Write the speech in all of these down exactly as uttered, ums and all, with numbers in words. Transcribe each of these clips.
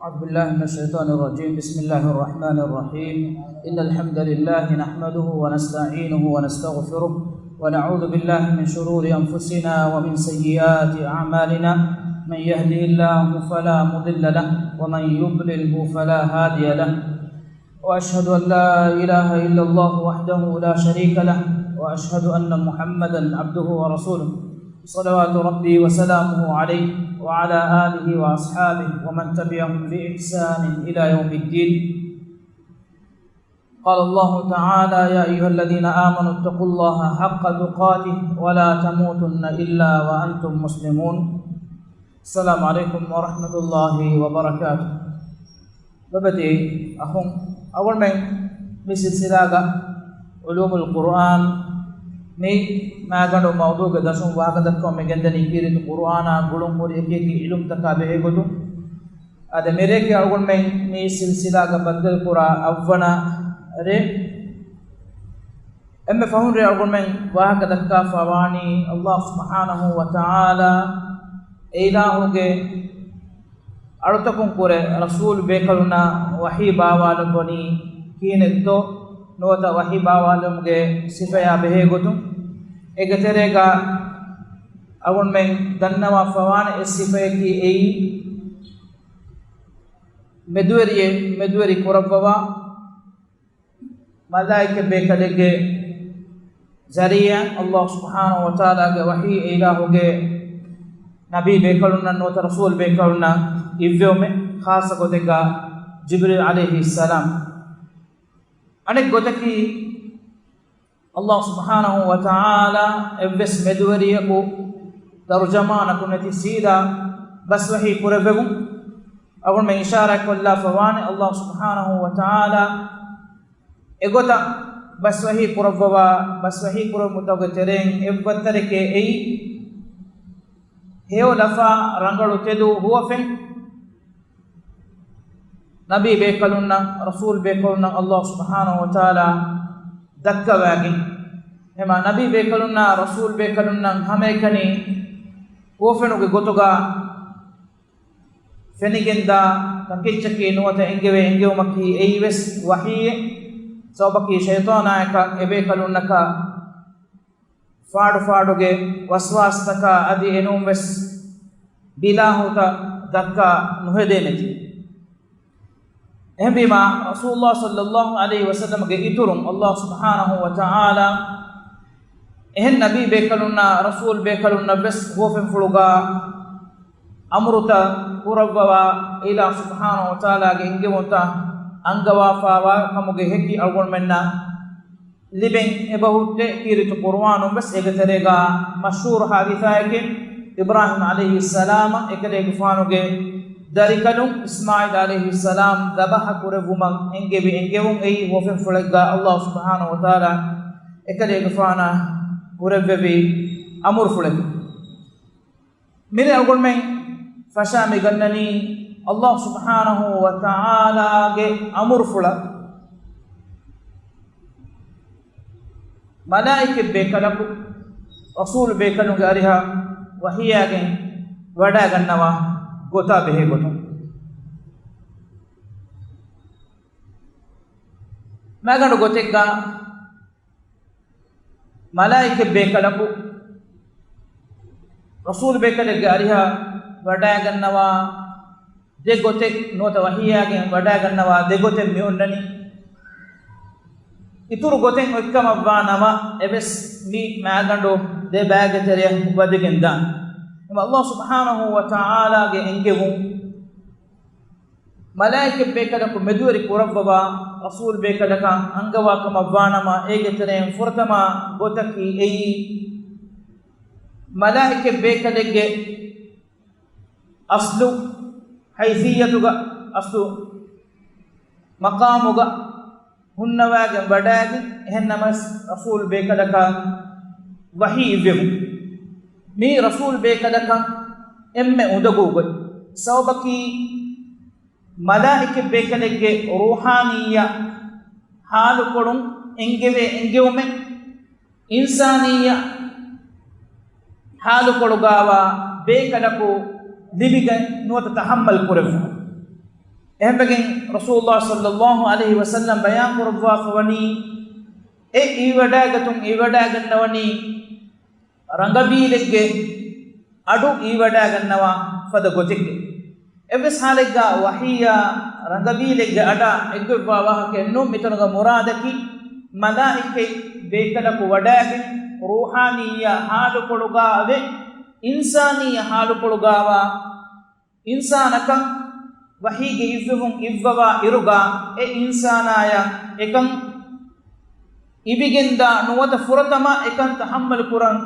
أعوذ بالله من الشيطان الرجيم. بسم الله الرحمن الرحيم. إن الحمد لله نحمده ونستعينه ونستغفره، ونعوذ بالله من شرور أنفسنا ومن سيئات أعمالنا. من يهده الله فلا مضل له، ومن يضلله فلا هادي له. وأشهد أن لا إله إلا الله وحده لا شريك له، وأشهد أن محمدا عبده ورسوله، صلوات ربي وسلامه عليه وعلى آله وأصحابه ومن تبعهم بإحسان إلى يوم الدين. قال الله تعالى: يا أيها الذين آمنوا اتقوا الله حق تقاته ولا تموتن إلا وأنتم مسلمون. السلام عليكم ورحمة الله وبركاته. ލޮބުވެތި އަޚުން، އަޅުގަނޑުމެން މި ސިލްސިލާގަ ޢުލޫމުލް ޤުރުއާން މި މާގަނޑު މައުޟޫގެ ދަށުން ވާހަކަ ދައްކަމުން މި ގެންދަނީ ކީރިތި ޤުރުއާނާ ގުޅުން ހުރި އެކި އެކި ޢިލްމުތަކާ ބެހޭގޮތުން. އާދެ، މިރޭގެ އަޅުގަނޑުމެން މި ސިލްސިލާގަ ބައްދަލުކުރާ އަށްވަނަ ރޭ. އެންމެ ފަހުން ރޭ އަޅުގަނޑުމެން ވާހަކަ ދައްކާފަ ވާނީ ﷲ ސުބްޙާނަހޫ ވަތަޢާލާ އެ އިލާހުގެ އަޅުތަކުން ކުރެ ރަސޫލު ބޭކަލުންނަށް ވަޙީ ބާވާލައްވަނީ ކިހިނެއްތޯ، ނުވަތަ ވަޙީ ބާވާލުމުގެ ސިފަޔާ ބެހޭ ގޮތުން. އޭގެ ތެރޭގަ އަޅުގަނޑުމެން ދަންނަވާފަ ވާނެ އެއް ސިފަޔަކީ އެއީ، މެދުވެރިއެއް މެދުވެރި ކުރައްވަވާ، މަލާއިކަ ބޭކަލެއްގެ ޒަރީޢާ ﷲ ސުބްޙާނަހޫ ވަތަޢާލާގެ ވަޙީ އެ އިލާހުގެ ނަބީ ބޭކަލުންނަށް ނުވަތަ ރަސޫލް ބޭކަލުންނަށް އިއްވެވުމެއް، ޚާއްޞަ ގޮތެއްގަ ޖިބްރީލް ޢަލައިހިއްސަލާމް. އަނެއް ގޮތަކީ، ﷲ ސުބްޙާނަހޫ ވަތަޢާލާ އެއްވެސް މެދުވެރިޔަކު ތަރުޖަމާނަކު ނެތި ސީދާ ބަސްވަޙީ ކުރެއްވެވުން. އަޅުގަނޑުމެން އިޝާރާތް ކޮށްލާފަ ވާނެ، ﷲ ސުބްޙާނަހޫ ވަތަޢާލާ އެގޮތަށް ބަސްވަޙީ ކުރައްވަވާ، ބަސްވަޙީ ކުރެއްވުމުގެ ތެރެއިން އެއްވައްތަރެކޭ އެއީ، ހެޔޮ ލަފާ ރަނގަޅު ތެދު ހުވަފެން ނަބީ ބޭކަލުންނަށް، ރަސޫލް ބޭކަލުންނަށް ﷲ ސުބްޙާނަހޫ ވަތަޢާލާ ދައްކަވާގެން، އެމާ ނަބީ ބޭކަލުންނާ ރަސޫލް ބޭކަލުންނަށް ހަމައެކަނި ހުވަފެނުގެ ގޮތުގަ ފެނިގެންދާ ތަކެއްޗަކީ ނުވަތަ އެންގެވޭ އެންގެވުމަކީ އެއީވެސް ވަޙީއެއް. ސަބަބަކީ ޝައިޠާނާޔަކަށް އެބޭކަލުންނަކަށް ފާޑުފާޑުގެ ވަސްވާސްތަކާ އަދި އެނޫންވެސް ބިލާހުތައް ދައްކާ ނުހެދޭނެތީ. އެހެންވީމާ، ރަސޫލުﷲ ޞައްލަﷲ ޢަލައިހި ވަސައްލަމްގެ އިތުރުން ﷲ ސުބްޙާނަހޫ ވަތަޢާލާ އެހެން ނަބީ ބޭކަލުންނާ ރަސޫލް ބޭކަލުންނަށްވެސް ހުވަފެންފުޅުގަ އަމުރުތައް ކުރައްވަވާ، އިލާ ސުބްޙާނަހޫ ވަތަޢާލާގެ އެންގެވުންތައް އަންގަވާފާވާ ކަމުގެ ހެކި އަޅުގަނޑުމެންނަށް ލިބެން އެބަހުއްޓޭ. ކީރިތި ޤުރުއާނުން ވެސް އޭގެ ތެރޭގަ މަޝްހޫރު ޙާދިސާއެކޭ، އިބްރާހީމް ޢަލައިހިއްސަލާމަށް އެކަލޭގެފާނުގެ ދަރިކަލުން އިސްމާޢީލް ޢަލައިހިއްސަލާމް ޛަބަޙަ ކުރެއްވުމަށް އެންގެވި އެންގެވުން އެއީ ހުވަފެންފުޅެއްގަ ﷲ ސުބްޙާނަހޫ ވަތަޢާލާ އެކަލޭގެފާނަށް ކުރެއްވެވި އަމުރުފުޅެކޭ. މިރޭ އަޅުގަނޑުމެން ފަށާ މިގަންނަނީ ﷲ ސުބްޙާނަހޫ ވަތަޢާލާގެ އަމުރުފުޅަށް މަލާއިކަ ބޭކަލަކު ރަސޫލު ބޭކަލުންގެ އަރިހަށް ވަޙީއާގެން ވަޑައިގަންނަވާ ގޮތާ ބެހޭ ގޮތުން. މާގަނޑު ގޮތެއްގަ މަލާއިކަ ބޭކަލަކު ރަސޫލު ބޭކަލެއްގެ އަރިހަށް ވަޑައިގަންނަވާ ދެ ގޮތެއް ނުވަތަ ވަޙީއާގެން ވަޑައިގަންނަވާ ދެ ގޮތެއް މި އޮންނަނީ. އިތުރު ގޮތެއް އޮތްކަމަށްވާ ނަމަ އެވެސް މި މާގަނޑު ދެ ބައިގެ ތެރެއަށް ވަދެގެން ދާން. އެމަ ﷲ ސުބްޙާނަހޫ ވަތަޢާލާގެ އެންގެވުން މަލާއިކަ ބޭކަލަކު މެދުވެރި ކުރައްވަވާ، ރަސޫލް ބޭކަލަކަށް އަންގަވާ ކަމަށްވާނަމަ، އޭގެ ތެރެއިން ފުރަތަމަ ގޮތަކީ އެއީ، މަލާއިކަ ބޭކަލެއްގެ އަސްލު ހައިސިއްޔަތުގަ، އަސްލު މަޤާމުގަ ހުންނަވާގެން ވަޑައިގެން، އެހެން ނަމަވެސް ރަސޫލް ބޭކަލަކަށް ވަޙީ އިއްވެވުން. މީ ރަސޫލް ބޭކަލަކަށް އެންމެ އުނދަގޫ ގޮތް. ސަބަބަކީ، މަލާއިކަ ބޭކަލެއްގެ ރޫޙާނިއްޔަ ހާލުކޮޅުން އެންގެވޭ އެންގެވުމެއް، އިންސާނިއްޔަ ހާލުކޮޅުގަވާ ބޭކަލަކު ލިބިގެން ނުވަތަ ތަޙައްމަލް ކުރެއްވުން. އެހެންވެގެން ރަސޫލުﷲ ޞައްލައްލާހު ޢަލައިހި ވަސައްލަމް ބަޔާން ކުރައްވާފަ ވަނީ، އެ އިވިވަޑައިގަތުން އިވިވަޑައިގަންނަވަނީ ރަނގަބީލެއްގެ އަޑު އިވިވަޑައިގަންނަވާ ފަދަ ގޮތެއްގެ. އެއްވެސް ޙާލެއްގަ ވަޙީއާ ރަނގަބީލެއްގެ އަޑާ އެއްގޮތްވާ ވާހަކައެއް ނޫން. މިތަނުގަ މުރާދަކީ މަލާއިކަތް ބޭކަލަކު ވަޑައިގެން ރޫޙާނީއްޔާ ޙާލުކޮޅުގައި ވެ، އިންސާނީ ޙާލުކޮޅުގައިވާ އިންސާނަކަށް ވަޙީގެ އިއްވެވުން އިއްވަވާ އިރުގަ، އެ އިންސާނާޔަށް އެކަން އިވިގެންދާ ނުވަތަ ފުރަތަމަ އެކަން ތަޙައްމަލު ކުރަން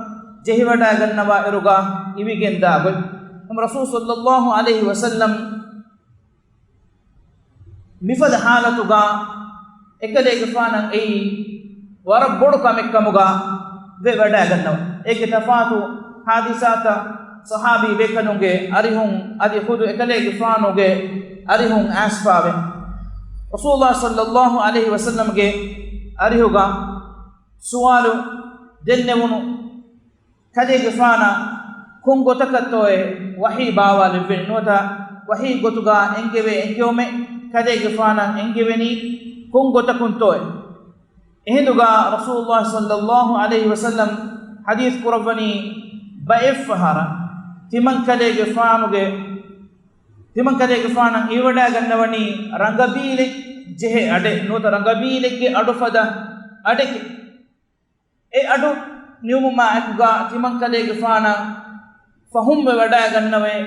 ޖެހިވަޑައިގަންނަވާ އިރުގަ އިވިގެންދާ ގޮތް. ނަމަ ރަސޫލު ޞައްލައްލާހު ޢަލައިހި ވަސައްލަމް މިފަދަ ޙާލަތުގަ އެކަލޭގެފާނަށް އެއީ ވަރަށް ބޮޑު ކަމެއްކަމުގަ ވެވަޑައިގަންނަވާ. އޭގެ ތަފާތު ޙާދިސާތައް ޞަޙާބީ ބޭކަލުންގެ އަރިހުން އަދި ޚުދު އެކަލޭގެފާނުގެ އަރިހުން އައިސްފާވޭ. ރަސޫލުﷲ ޞައްލައްލާހު ޢަލައިހި ވަސައްލަމްގެ އަރިހުގަ ސުވާލު ދެންނެވުނު ކަލޭގެފާނަށް ކޮން ގޮތަކަށްތޯއޭ ވަޙީ ބާވާލެއްވެނީ؟ ނުވަތަ ވަޙީ ގޮތުގަ އެންގެވޭ އެންގެވުމެއް ކަލޭގެފާނަށް އެންގެވެނީ ކޮން ގޮތަކުންތޯއޭ؟ އެހިނދުގަ ރަސޫލުﷲ ޞައްލައްލާހު ޢަލައިހި ވަސައްލަމް ޙަދީޘް ކުރައްވަނީ ބައެއްފަހަރަށް ތިމަންކަލޭގެފާނުގެ، ތިމަންކަލޭގެފާނަށް އިވިވަޑައިގަންނަވަނީ ރަނގަބީލެއް ޖެހޭ އަޑެއް ނުވަތަ ރަނގަބީލެއްގެ އަޑު ފަދަ އަޑެކޭ. އެ އަޑު ނިމުމާ އެކުގަ ތިމަންކަލޭގެފާނަށް ފަހުމްވެވަޑައިގަންނަވައި،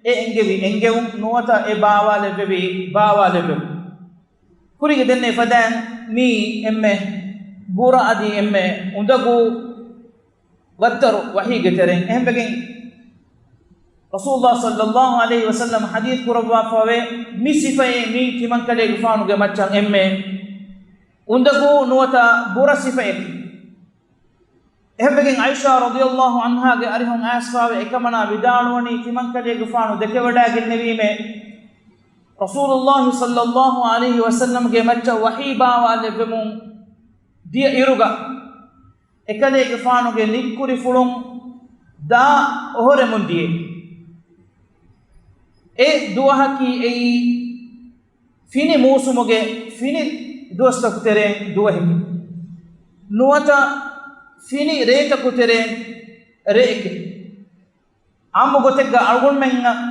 އެ އެންގެވި އެންގެވުން ނުވަތަ އެ ބާވާލެއްވެވި ބާވާލެއްވެވުން. ކުރީގެ ދެންނެވި ފަދައިން މީ އެންމެ ބުރަ އަދި އެންމެ އުނދަގޫ ވައްތަރު ވަޙީގެ ތެރެއިން. އެހެންވެގެން ރަސޫލުﷲ ޞައްލައްލާހު ޢަލައިހި ވަސައްލަމް ޙަދީޘް ކުރައްވާފަވޭ މި ސިފައެއް މީ ތިމަންކަލޭގެފާނުގެ މައްޗަށް އެންމެ އުނދަގޫ ނުވަތަ ބުރަ ސިފައެކޭ. އެހެންވެގެން ޢާއިޝާ ރަޟިޔައްލާހު ޢަންހާގެ އަރިހުން އައިސްފާވެ އެކަމަނާ ވިދާޅުވަނީ ތިމަންކަލޭގެފާނު ދެކެވަޑައިގެންނެވީމޭ ރަސޫލުﷲ ޞައްލައްލާހު ޢަލައިހި ވަސައްލަމްގެ މައްޗަށް ވަޙީ ބާވާލެއްވެމުން ދިޔަ އިރުގަ އެކަލޭގެފާނުގެ ނިއްކުރިފުޅުން ދާ އޮހޮރެމުން ދިޔަ. އެ ދުވަހަކީ އެއީ ފިނި މޫސުމުގެ ފިނި ދުވަސްތަކު ތެރެއިން ދުވަހެކޭ. ނުވަތަ ފިނި ރޭތަކު ތެރެއިން ރެއެކޭ. އާއްމު ގޮތެއްގަ އަޅުގަނޑުމެންނަށް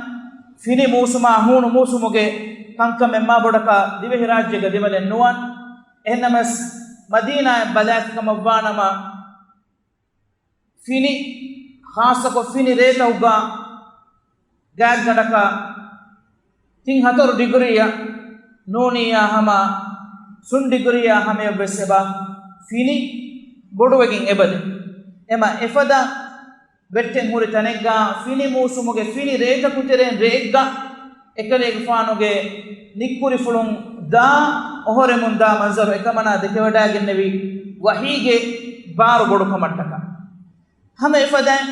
ފިނި މޫސުމާ ހޫނު މޫސުމުގެ ކަންކަމެއް މާ ބޮޑަކަށް ދިވެހިރާއްޖޭގަ ދެމަލެއް ނުވާނެ. އެހެންނަމަވެސް، މަދީނާއަށް ބަލާފިކަމަށްވާނަމަ، ފިނި، ޚާއްޞަކޮށް ފިނި ރޭތަކުގަ ގާތްގަނޑަކަށް ތިން ހަތަރު ޑިގްރީއަށް ނޫނިއްޔާ ހަމަ ސުން ޑިގްރީއާ ހަމަޔަށްވެސް އެބަ ފިނި ބޮޑުވެގެން އެބަދޭ. އެމަ އެފަދަ ވެއްޓެއް ހުރި ތަނެއްގަ ފިނި މޫސުމުގެ ފިނި ރޭތަކު ތެރެއިން ރެއެއްގަ އެކަލޭގެފާނުގެ ނިއްކުރިފުޅުން ދާ އޮހޮރެމުން ދާ މަންޒަރު އެކަމަނާ ދެކެވަޑައިގެންނެވި ވަޙީގެ ބާރު ބޮޑުކަމަށްޓަކާ. ހަމަ އެފަދައިން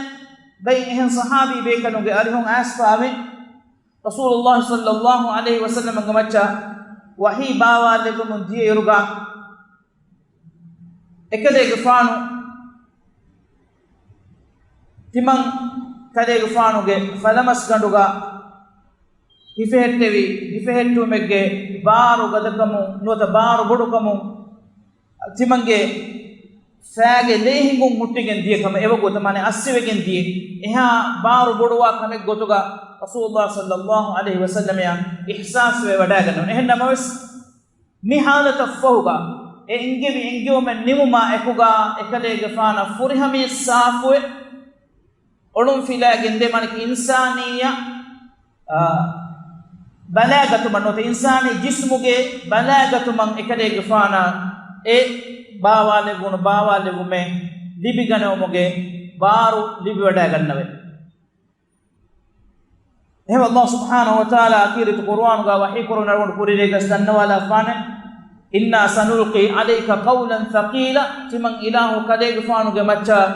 ބައި އެހެން ޞަޙާބީ ބޭކަލުންގެ އަރިހުން އައިސްފާވެ، ރަސޫލުﷲ ޞައްލައްލާހު ޢަލައިހި ވަސައްލަމްގެ މައްޗަށް ވަޙީ ބާވާލެއްވަމުން ދިޔައިރުގަ، އެކަލޭގެފާނު ތިމަން ކަލޭގެފާނުގެ ފަލަމަސްގަނޑުގަ ހިފެހެއްޓެވި، ހިފެހެއްޓުމެއްގެ ބާރު ގަދަކަމުން ނުވަތަ ބާރު ބޮޑުކަމުން ތިމަންގެ ފައިގެ ލޭ ހިނގުން ހުއްޓިގެން ދިޔަ ކަމަށް އެވަގުތު މާނަ އައްސިވެގެން ދިޔަ. އެހާ ބާރު ބޮޑުވާ ކަމެއް ގޮތުގަ ރަސޫލުﷲ ޞައްލައްލާހު ޢަލައިހި ވަސައްލަމައަށް އިޙްސާސްވެ ވަޑައިގަންނަވަން. އެހެން ނަމަވެސް، މި ޙާލަތަށްފަހުގަ، އެ އެންގެވި އެންގެވުމެއް ނިމުމާ އެކުގަ، އެކަލޭގެފާނަށް ފުރިހަމަޔަށް ސާފުވެ، އޮޅުންފިލާގެން ދެ މަނިކި އިންސާނިއްޔަ، އާ، ބަލާގަތުމަށް ނުވަތަ އިންސާނީ ޖިސްމުގެ ބަލާގަތުމަށް އެކަލޭގެފާނަށް އެ ބާވާލެއްވުނު ބާވާލެއްވުމެއް ލިބިގަނެވުމުގެ ބާރު ލިބިވަޑައިގަންނަވައި. އެހެން ﷲ ސުބްޙާނަހޫ ވަތަޢާލާ ކީރިތި ޤުރުއާނުގަ ވަޙީ ކުރުނަރުން ކުރިރޭގަސް ދަންނަވާލާފާނެ، إنا سنلقي عليك قولا ثقيلا، ތިމަން އިލާހު ކަލޭގެފާނުގެ މައްޗަށް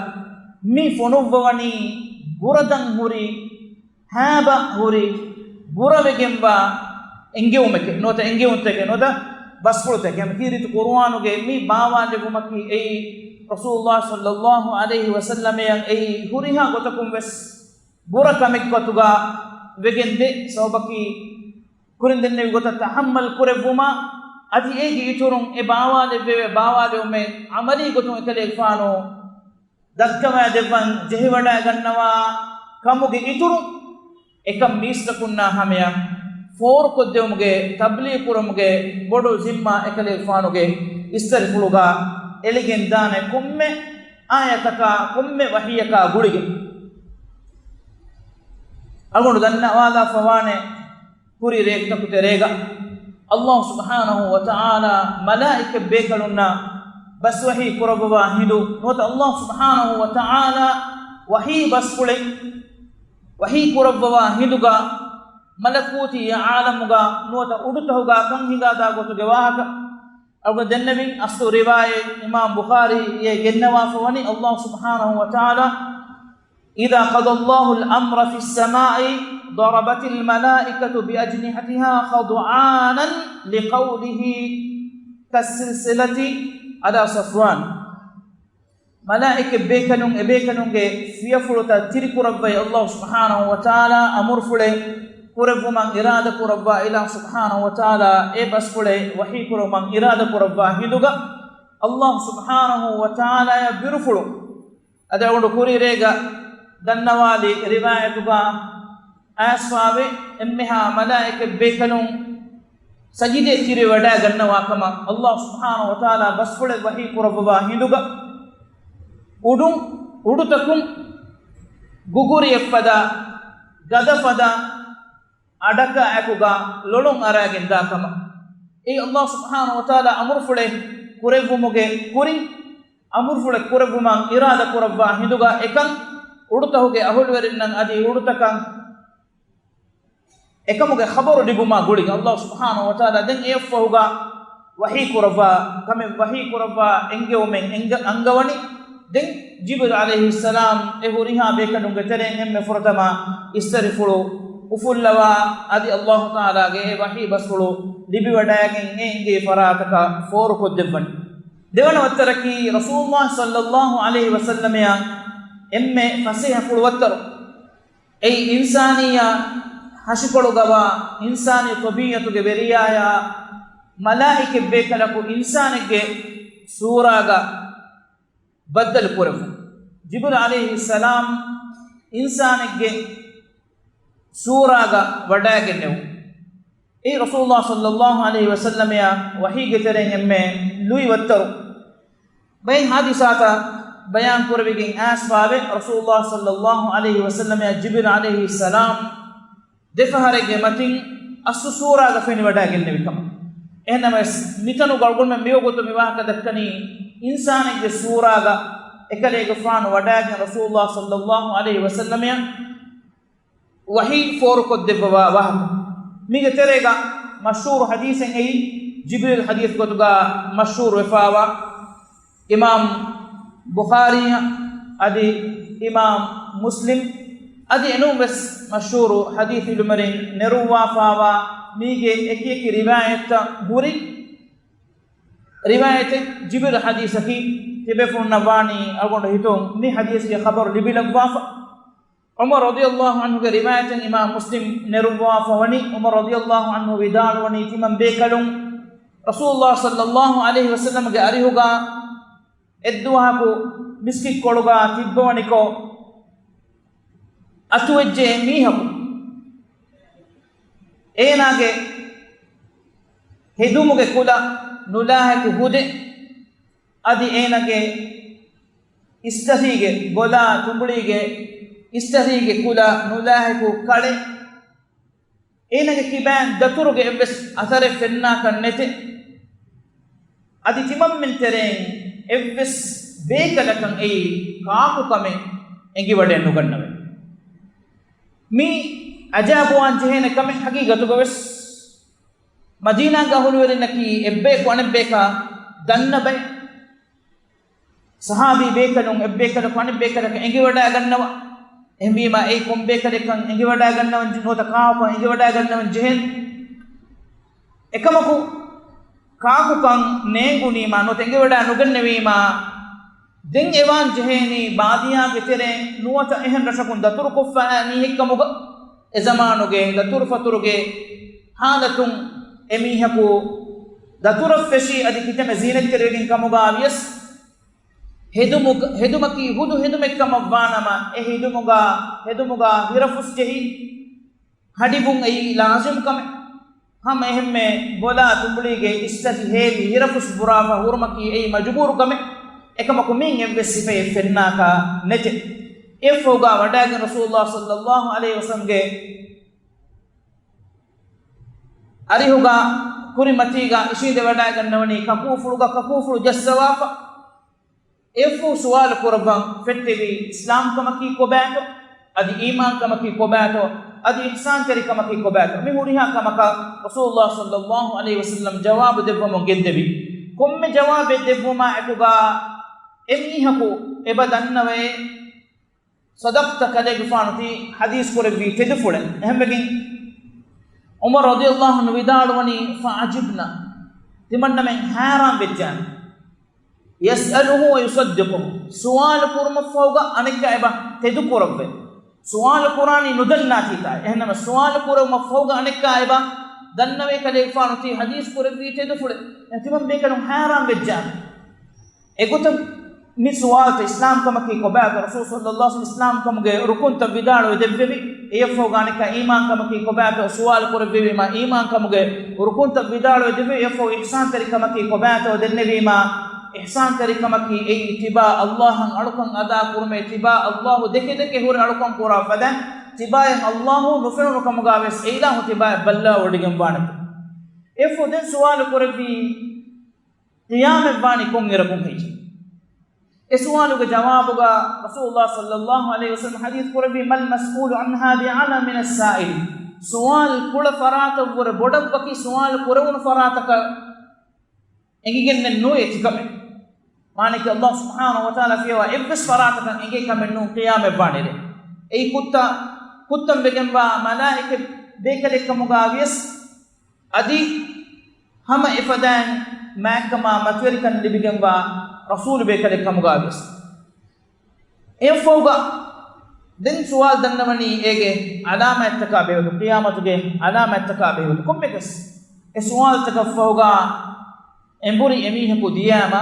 މި ފޮނުއްވަވަނީ ބުރަދަން ހުރި، ހާބަ ހުރި، ބުރަވެގެންވާ އެންގެވުމެކޭ، ނުވަތަ އެންގެވުންތަކެއް، ނުވަތަ ބަސްފުޅުތަކެއް. ކީރިތި ޤުރުއާނުގެ މި ބާވާލެއްވުމަކީ އެއީ، ރަސޫލުﷲ ޞައްލައްލާހު ޢަލައިހި ވަސައްލަމައަށް އެއީ ހުރިހާ ގޮތަކުން ވެސް ބުރަ ކަމެއްގޮތުގަ ވެގެންދޭ ސަބަބަކީ، ކުރިން ދެންނެވި ގޮތަށް ތަޙައްމަލް ކުރެއްވުމާ، އަދި އޭގެ އިތުރުން އެ ބާވާލެއްވެވޭ ބާވާލެވުމެއް ޢަމަލީ ގޮތުން އެކަލޭގެފާނު ދައްކަވައިދެއްވަން ޖެހިވަޑައިގަންނަވާ ކަމުގެ އިތުރުން، އެކަން މީސްތަކުންނާ ހަމަޔަށް ފޯރުކޮށްދެވުމުގެ، ތަބްލީޣު ކުރުމުގެ ބޮޑު ޒިންމާ އެކަލޭގެފާނުގެ އިސްތަށިފުޅުގަ އެޅިގެން ދާނެ ކޮންމެ އާޔަތަކާ، ކޮންމެ ވަޙީއަކާ ގުޅިގެން. އަޅުގަނޑު ދަންނަވާލާފަވާނެ، ކުރި ރޭތަކު ތެރޭގަ ﷲ ސުބްޙާނަހޫ ވަތަޢާލާ މަލާއިކަތް ބޭކަލުންނަށް ބަސް ވަޙީ ކުރައްވަވާ ހިނދު ނުވަތަ ﷲ ސުބްޙާނަހޫ ވަތަޢާލާ ވަޙީ ބަސްފުޅެއް ވަޙީ ކުރައްވަވާ ހިނދުގަ މަލަކޫތީ އާލަމުގަ ނުވަތަ އުޑުތަހުގަ ކަން ހިނގާދާ ގޮތުގެ ވާހަކަ އަޅުގަނޑު ދެންނެވިން. އަސްލު ރިވާޔަތް އިމާމް ބުޚާރީ އޭ ގެންނަވާފަ ވަނީ ﷲ ސުބްޙާނަހޫ ވަތަޢާލާ إذا قضى الله الأمر في السماء ضربت الملائكة بأجنحتها خضعانا لقوله كالسلسلة على صفوان. މަލާއިކަތް ބޭކަލުން އެބޭކަލުންގެ ފިޔަފުޅުތައް ތިރިކުރައްވައި ﷲ ސުބްޙާނަހޫ ވަތަޢާލާ އަމުރުފުޅެއް ކުރެއްވުމަށް އިރާދަ ކުރައްވާ އިލާހު ސުބްޙާނަހޫ ވަތަޢާލާ އެ ބަސްފުޅެއް ވަޙީ ކުރުމަށް އިރާދަ ކުރައްވާ ހިނދުގަ ﷲ ސުބްޙާނަހޫ ވަތަޢާލާއަށް ބިރުފުޅު އަދި އަޅުގަނޑު ކުރި ރޭގަ ދަންނަވާލި ރިވާޔަތުގަ އައިސްފާވޭ، އެންމެހާ މަލާއިކަތް ބޭކަލުން ސަޖިދައެއް ތިރިވަޑައިގަންނަވާ ކަމަށް ﷲ ސުބްޙާނަހޫ ވަތަޢާލާ ބަސްފުޅެއް ވަޙީ ކުރައްވަވާ ހިނދުގަ އުޑުން، އުޑުތަކުން ގުގުރިއެއްފަދަ، ގަދަފަދަ، އަޑަކާއެކުގަ ލޮޅުން އަރައިގެން ދާ ކަމަށް. އެއީ ﷲ ސުބްޙާނަހޫ ވަތަޢާލާ އަމުރުފުޅެއް ކުރެއްވުމުގެ ކުރިން، އަމުރުފުޅެއް ކުރެއްވުމަށް އިރާދަ ކުރައްވާ ހިނދުގަ އެކަން އުޑުތަހުގެ އަހުލުވެރިންނަށް އަދި އުޑުތަކަށް އެކަމުގެ ޚަބަރު ލިބުމާ ގުޅިގެން ﷲ ސުބްޙާނަހޫ ވަތަޢާލާ ދެން އެއަށްފަހުގަ ވަޙީ ކުރައްވާ ކަމެއް ވަޙީ ކުރައްވާ އެންގެވުމެއް އެނގ-، އަންގަވަނީ. ދެން ޖިބްރީލް ޢަލައިހިއްސަލާމް އެ ހުރިހާ ބޭކަލުންގެ ތެރެއިން އެންމެ ފުރަތަމަ އިސްތަށިފުޅު އުފުއްލަވާ، އަދި ﷲ ތަޢާލާގެ އެ ވަޙީ ބަސްފުޅު ލިބިވަޑައިގެން އެ އިނގޭ ފަރާތަކަށް ފޯރުކޮށްދެއްވަނީ. ދެވަނަ ވައްތަރަކީ ރަސޫލުﷲ ޞައްލަﷲ ޢަލައިހި ވަސައްލަމައަށް އެންމެ ފަސޭހަފުޅު ވައްތަރު. އެއީ އިންސާނިއްޔާ ހަށިކޮޅުގަވާ އިންސާނީ ޠަބީޢަތުގެ ވެރިޔާޔާ މަލާއިކަތް ބޭކަލަކު އިންސާނެއްގެ ސޫރާގަ ބައްދަލު ކުރެއްވުން. ޖިބްރީލް ޢަލައިހިއްސަލާމް އިންސާނެއްގެ ސޫރާގަ ވަޑައިގެންނެވުން. އެއީ ރަސޫލުﷲ ޞައްލަﷲ ޢަލައިހި ވަސައްލަމައަށް ވަޙީގެ ތެރެއިން އެންމެ ލުއި ވައްތަރު. ބައެއް ޙާދިސާތައް ބަޔާން ކުރެވިގެން އައިސްފާވޭ، ރަސޫލުﷲ ޞައްލަﷲ ޢަލައިހި ވަސައްލަމައަށް ޖިބްރީލް ޢަލައިހިއްސަލާމް ދެފަހަރެއްގެ މަތިން އަސްލު ސޫރާގަ ފެނިވަޑައިގެންނެވި ކަމަށް. އެހެންނަމަވެސް، މިތަނުގަ އަޅުގަނޑުމެން މިވަގުތު މި ވާހަކަ ދައްކަނީ އިންސާނެއްގެ ސޫރާގަ އެކަލޭގެފާނު ވަޑައިގެން ރަސޫލުﷲ ޞައްލަﷲ ޢަލައިހި ވަސައްލަމައަށް ވަޙީ ފޯރުކޮށްދެއްވަވާ ވާހަކަ. މީގެ ތެރޭގަ މަޝްހޫރު ޙަދީޘެއް އެއީ، ޖިބްރީލް ޙަދީޘް ގޮތުގަ މަޝްހޫރު ވެފާވާ، އިމާމް ބުޚާރީއަށް އަދި އިމާމް މުސްލިމް އަދި އެނޫންވެސް މަޝްހޫރު ޙަދީޘް ޢިލްމުވެރިން ނެރުއްވާފާވާ މީގެ އެކިއެކި ރިވާޔަތްތައް ހުރި ރިވާޔަތެއް ޖިބްރީލް ޙަދީޘަކީ. ތިބޭފުޅުންނަށް ވާނީ އަޅުގަނޑު ހިތުން މި ޙަދީޘްގެ ޚަބަރު ލިބިލައްވާފަ. ޢުމަރު ރަޟިޔަﷲ ޢަންހުގެ ރިވާޔަތެއް އިމާމް މުސްލިމް ނެރުއްވާފަ ވަނީ، ޢުމަރު ރަޟިޔަﷲ ޢަންހު ވިދާޅުވަނީ، ތިމަން ބޭކަލުން ރަސޫލުﷲ ޞައްލަﷲ ޢަލައިހި ވަސައްލަމްގެ އަރިހުގަ އެއްދުވަހަކު މިސްކިތްކޮޅުގަ ތިއްބަވަނިކޮށް، އަތުވެއްޖެ މީހަކު އޭނާގެ ހެދުމުގެ ކުލަ ނުލާހިކު ހުދެއް، އަދި އޭނާގެ އިސްތަށީގެ ބޮލާ ތުނބުޅީގެ އިސްތަށީގެ ކުލަ ނުލާހިކު ކަޅެއް، އޭނާގެ ކިބައިން ދަތުރުގެ އެއްވެސް އަސަރެއް ފެންނާކަށް ނެތެ. އަދި ތިމަންމެން ތެރެއިން އެއްވެސް ބޭކަލަކަށް އެއީ ކާކުކަމެއް އެނގިވަޑައެއް ނުގަންނަވައި. މީ އަޖައިބުވާން ޖެހޭނެ ކަމެއް. ހަގީގަތުގަވެސް މަދީނާގެ އަހުލުވެރިންނަކީ އެއްބަޔަކު އަނެއްބަޔަކާ ދަންނަ ބައެއް. ޞަޙާބީ ބޭކަލުން އެއްބޭކަލަކު އަނެއްބޭކަލަކަށް އެނގިވަޑައިގަންނަވާ. އެހެންވީމާ އެއީ ކޮން ބޭކަލެއްކަން އެނގިވަޑައިގަންނަވަން ޖެ-، ނުވަތަ ކާކުކަން އެނގިވަޑައިގަންނަވަން ޖެހޭނެ. އެކަމަކު ކާކުކަން ނޭނގުނީމާ ނުވަތަ އެނގިވަޑައި ނުގެންނެވީމާ، ދެން އެވާން ޖެހޭނީ ބާދިޔާގެ ތެރޭ ނުވަތަ އެހެން ރަށަކުން ދަތުރުކޮށްފަ އައި މީހެއްކަމުގަ. އެ ޒަމާނުގެ ދަތުރުފަތުރުގެ ހާލަތުން އެމީހަކު ދަތުރަށް ފެށީ އަދި ކިތަންމެ ޒީނަތްތެރިވެގެން ކަމުގާ ވިޔަސް، ހެދުމު-، ހެދުމަކީ ހުދު ހެދުމެއް ކަމަށް ވާނަމަ، އެ ހެދުމުގާ، ހެދުމުގާ ހިރަފުސް ޖެހި ހަޑިވުން އެއީ ލާޒިމް ކަމެއް. ހަމަ އެހެންމެ ބޮލާ ތުނބުޅީގެ އިސްތަށި ހޭލި ހިރަފުސް ބުރާފަ ހުރުމަކީ އެއީ މަޖުބޫރު ކަމެއް. އެކަމަކު މިއިން އެއްވެސް ސިފައެއް ފެންނާކަށް ނެތެ. އެއަށްފަހުގާ ވަޑައިގެން ރަސޫލުﷲ ޞައްލައްލާހު ޢަލައިހި ވަސައްލަމްގެ އަރިހުގާ ކުރިމަތީގާ އިށީނދެވަޑައިގަންނަވަނީ ކަކޫފުޅުގަ ކަކޫފުޅު ޖައްސަވާފަ. އެއަށްފަހު ސުވާލު ކުރައްވަން ފެއްޓެވީ، އިސްލާމް ކަމަކީ ކޮބާތޯ؟ އަދި އީމާން ކަމަކީ ކޮބާތޯ؟ އަދި އިޙްސާންތެރި ކަމަކީ ކޮބާތޯ؟ މި ހުރިހާ ކަމަކަށް ރަސޫލުﷲ ޞައްލައްލާހު ޢަލައިހި ވަސައްލަމް ޖަވާބު ދެއްވަމުން ގެންދެވި. ކޮންމެ ޖަވާބެއް ދެއްވުމާ އެކުގާ އެމީހަކު އެބަ ދަންނަވައޭ، ޞަދަޤްތަ، ކަލޭގެފާނު ތި ޙަދީޘް ކުރެއްވީ ތެދުފުޅެއް. އެހެންވެގެން ޢުމަރު ރަޟިޔައްލާހު ޢަންހު ވިދާޅުވަނީ، فعجبنا، ތިމަންނަމެން ހައިރާން ވެއްޖާނެ. يسأله ويصدقه، ސުވާލު ކުރުމަށްފަހުގަ އަނެއްކާ އެބަ ތެދުކުރައްވައި. ސުވާލު ކުރާނީ ނުދަންނާތީތާ. އެހެންނަމަ ސުވާލު ކުރުމަށްފަހުގަ އަނެއްކާ އެބަ ދަންނަވައި، ކަލޭގެފާނު ތި ޙަދީޘް ކުރެއްވީ ތެދުފުޅެއް. ތިމަން ބޭކަލުން ހައިރާން ވެއްޖާނެ. އެގޮތަށް މި ސުވާލުތައް، އިސްލާމް ކަމަކީ ކޮބާތޯ؟ ރަސޫލު ޞައްލައްލާހު ޢަލައިހި ވަސައްލަމް އިސްލާމް ކަމުގެ ރުކުންތައް ވިދާޅުވެ ދެއްވެވި. އެއަށްފަހުގަ އަނެއްކާ އީމާން ކަމަކީ ކޮބާތޯ ސުވާލު ކުރެއްވެވީމާ، އީމާން ކަމުގެ ރުކުންތައް ވިދާޅުވެ ދެއްވެވި. އެއަށްފަހު އިޙްސާންތެރި ކަމަކީ ކޮބާތޯ ދެންނެވީމާ، އިޙްސާންތެރި ކަމަކީ އެއީ ތިބާ ﷲ އަށް އަޅުކަން އަދާ ކުރުމޭ، ތިބާ ﷲ ދެކެ ދެކެ ހުރެ އަޅުކަން ކުރާ ފަދައިން، ތިބާއަށް ﷲ ނުފެނުނު ކަމުގާ ވެސް އެއިލާހު ތިބާއަށް ބައްލަވަޑައިގެން ވާނެތޯ. އެއަށްފަހު ދެން ސުވާލު ކުރެއްވީ، ޤިޔާމަތް ވާނީ ކޮންއިރަކުން ހެއްޔޭ؟ އެ ސުވާލުގެ ޖަވާބުގަ ރަސޫލުﷲ ޞައްލައްލާހު ޢަލައިހި ވަސައްލަމް ޙަދީޘް ކުރެއްވީ، ما المسؤول عن هذا بأعلم من السائل. ސުވާލު ކުޅަ ފަރާތަށްވުރެ ބޮޑަށްވަކި ސުވާލު ކުރެވުނު ފަރާތަކަށް އެނގިގެންނެއް ނޫން އެ ތިކަމެއް. މާނައަކީ ﷲ ސުބްޙާނަހޫ ވަތަޢާލާ ފިޔަވާ އެއްވެސް ފަރާތަކަށް އެނގޭ ކަމެއް ނޫން ޤިޔާމަތް ވާނެރޭ. އެއީ ކުއްތަ، ކުއްތަން ވެގެންވާ މަލާއިކަ ބޭކަލެއް ކަމުގާ ވިޔަސް، އަދި ހަމަ އެފަދައިން މާތްކަމާ މަތިވެރިކަން ލިބިގެންވާ ރަސޫލު ބޭކަލެއް ކަމުގާ ވިޔަސް. އެއަށްފަހުގަ ދެން ސުވާލު ދަންނަވަނީ އޭގެ ޢަލާމާތްތަކާ ބެހޭގޮތުން، ޤިޔާމަތުގެ ޢަލާމާތްތަކާ ބެހޭގޮތުން. ކޮންމެއަކަސް އެ ސުވާލުތަކަށްފަހުގަ އެނބުރި އެމީހަކު ދިޔާމަ،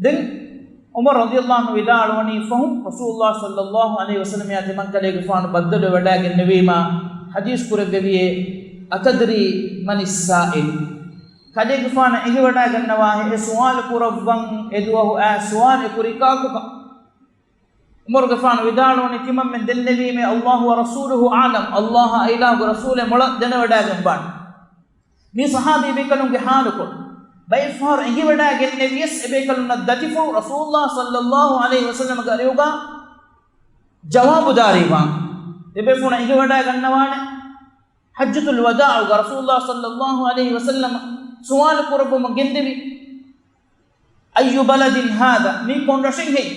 ދެން ޢުމަރު ރަޟިޔައްލާހު ޢަންހު ވިދާޅުވަނީ، ފަހުން ރަސޫލުﷲ ޞައްލައްލާހު ޢަލައިހި ވަސައްލަމަށް ތިމަން ކަލޭގެފާނު ބައްދަލުވެވަޑައިގެންނެވީމާ، ޙަދީޘް ކުރެއްވެވިއޭ، أتدري من السائل؟ ކަލޭގެފާނަށް އެނގިވަޑައިގަންނަވާހޭ އެ ސުވާލު ކުރައްވަން އެދުވަހު އައި ސުވާލު އެކުރީ ކާކުކަން؟ ޢުމަރުގެފާނު ވިދާޅުވަނީ، ތިމަންމެން ދެންނެވީމޭ، اللَّهُ وَرَسُولُهُ أَعْلَمُ، ﷲ އާ އިލާހުގެ ރަސޫލޭ މޮޅަށް ދެނެވަޑައިގެންވާނެ. މީ ޞަޙާބީ ބޭކަލުންގެ ޙާލުކޮޅު. ބައެއްފަހަރު އެނގިވަޑައިގެންނެވިޔަސް، އެބޭކަލުންނަށް ދަތިފުޅު ރަސޫލުﷲ ޞައްލައްލާހު ޢަލައިހި ވަސައްލަމަގެ އަރިހުގަ ޖަވާބުދާރީވާން. އެބޭފުޅުންނަށް އެނގިވަޑައިގަންނަވާނެ. ޙައްޖަތުލް ވަދާޢުގަ ރަސޫލުﷲ ޞައްލައްލާހު ޢަލައިހި ވަސައްލަމަ ސުވާލު ކުރައްވަމުން ގެންދެވި، أَيُّ بَلَدٍ هَذَا؟ މީ ކޮން ރަށެއް ހެއްޔެވެ؟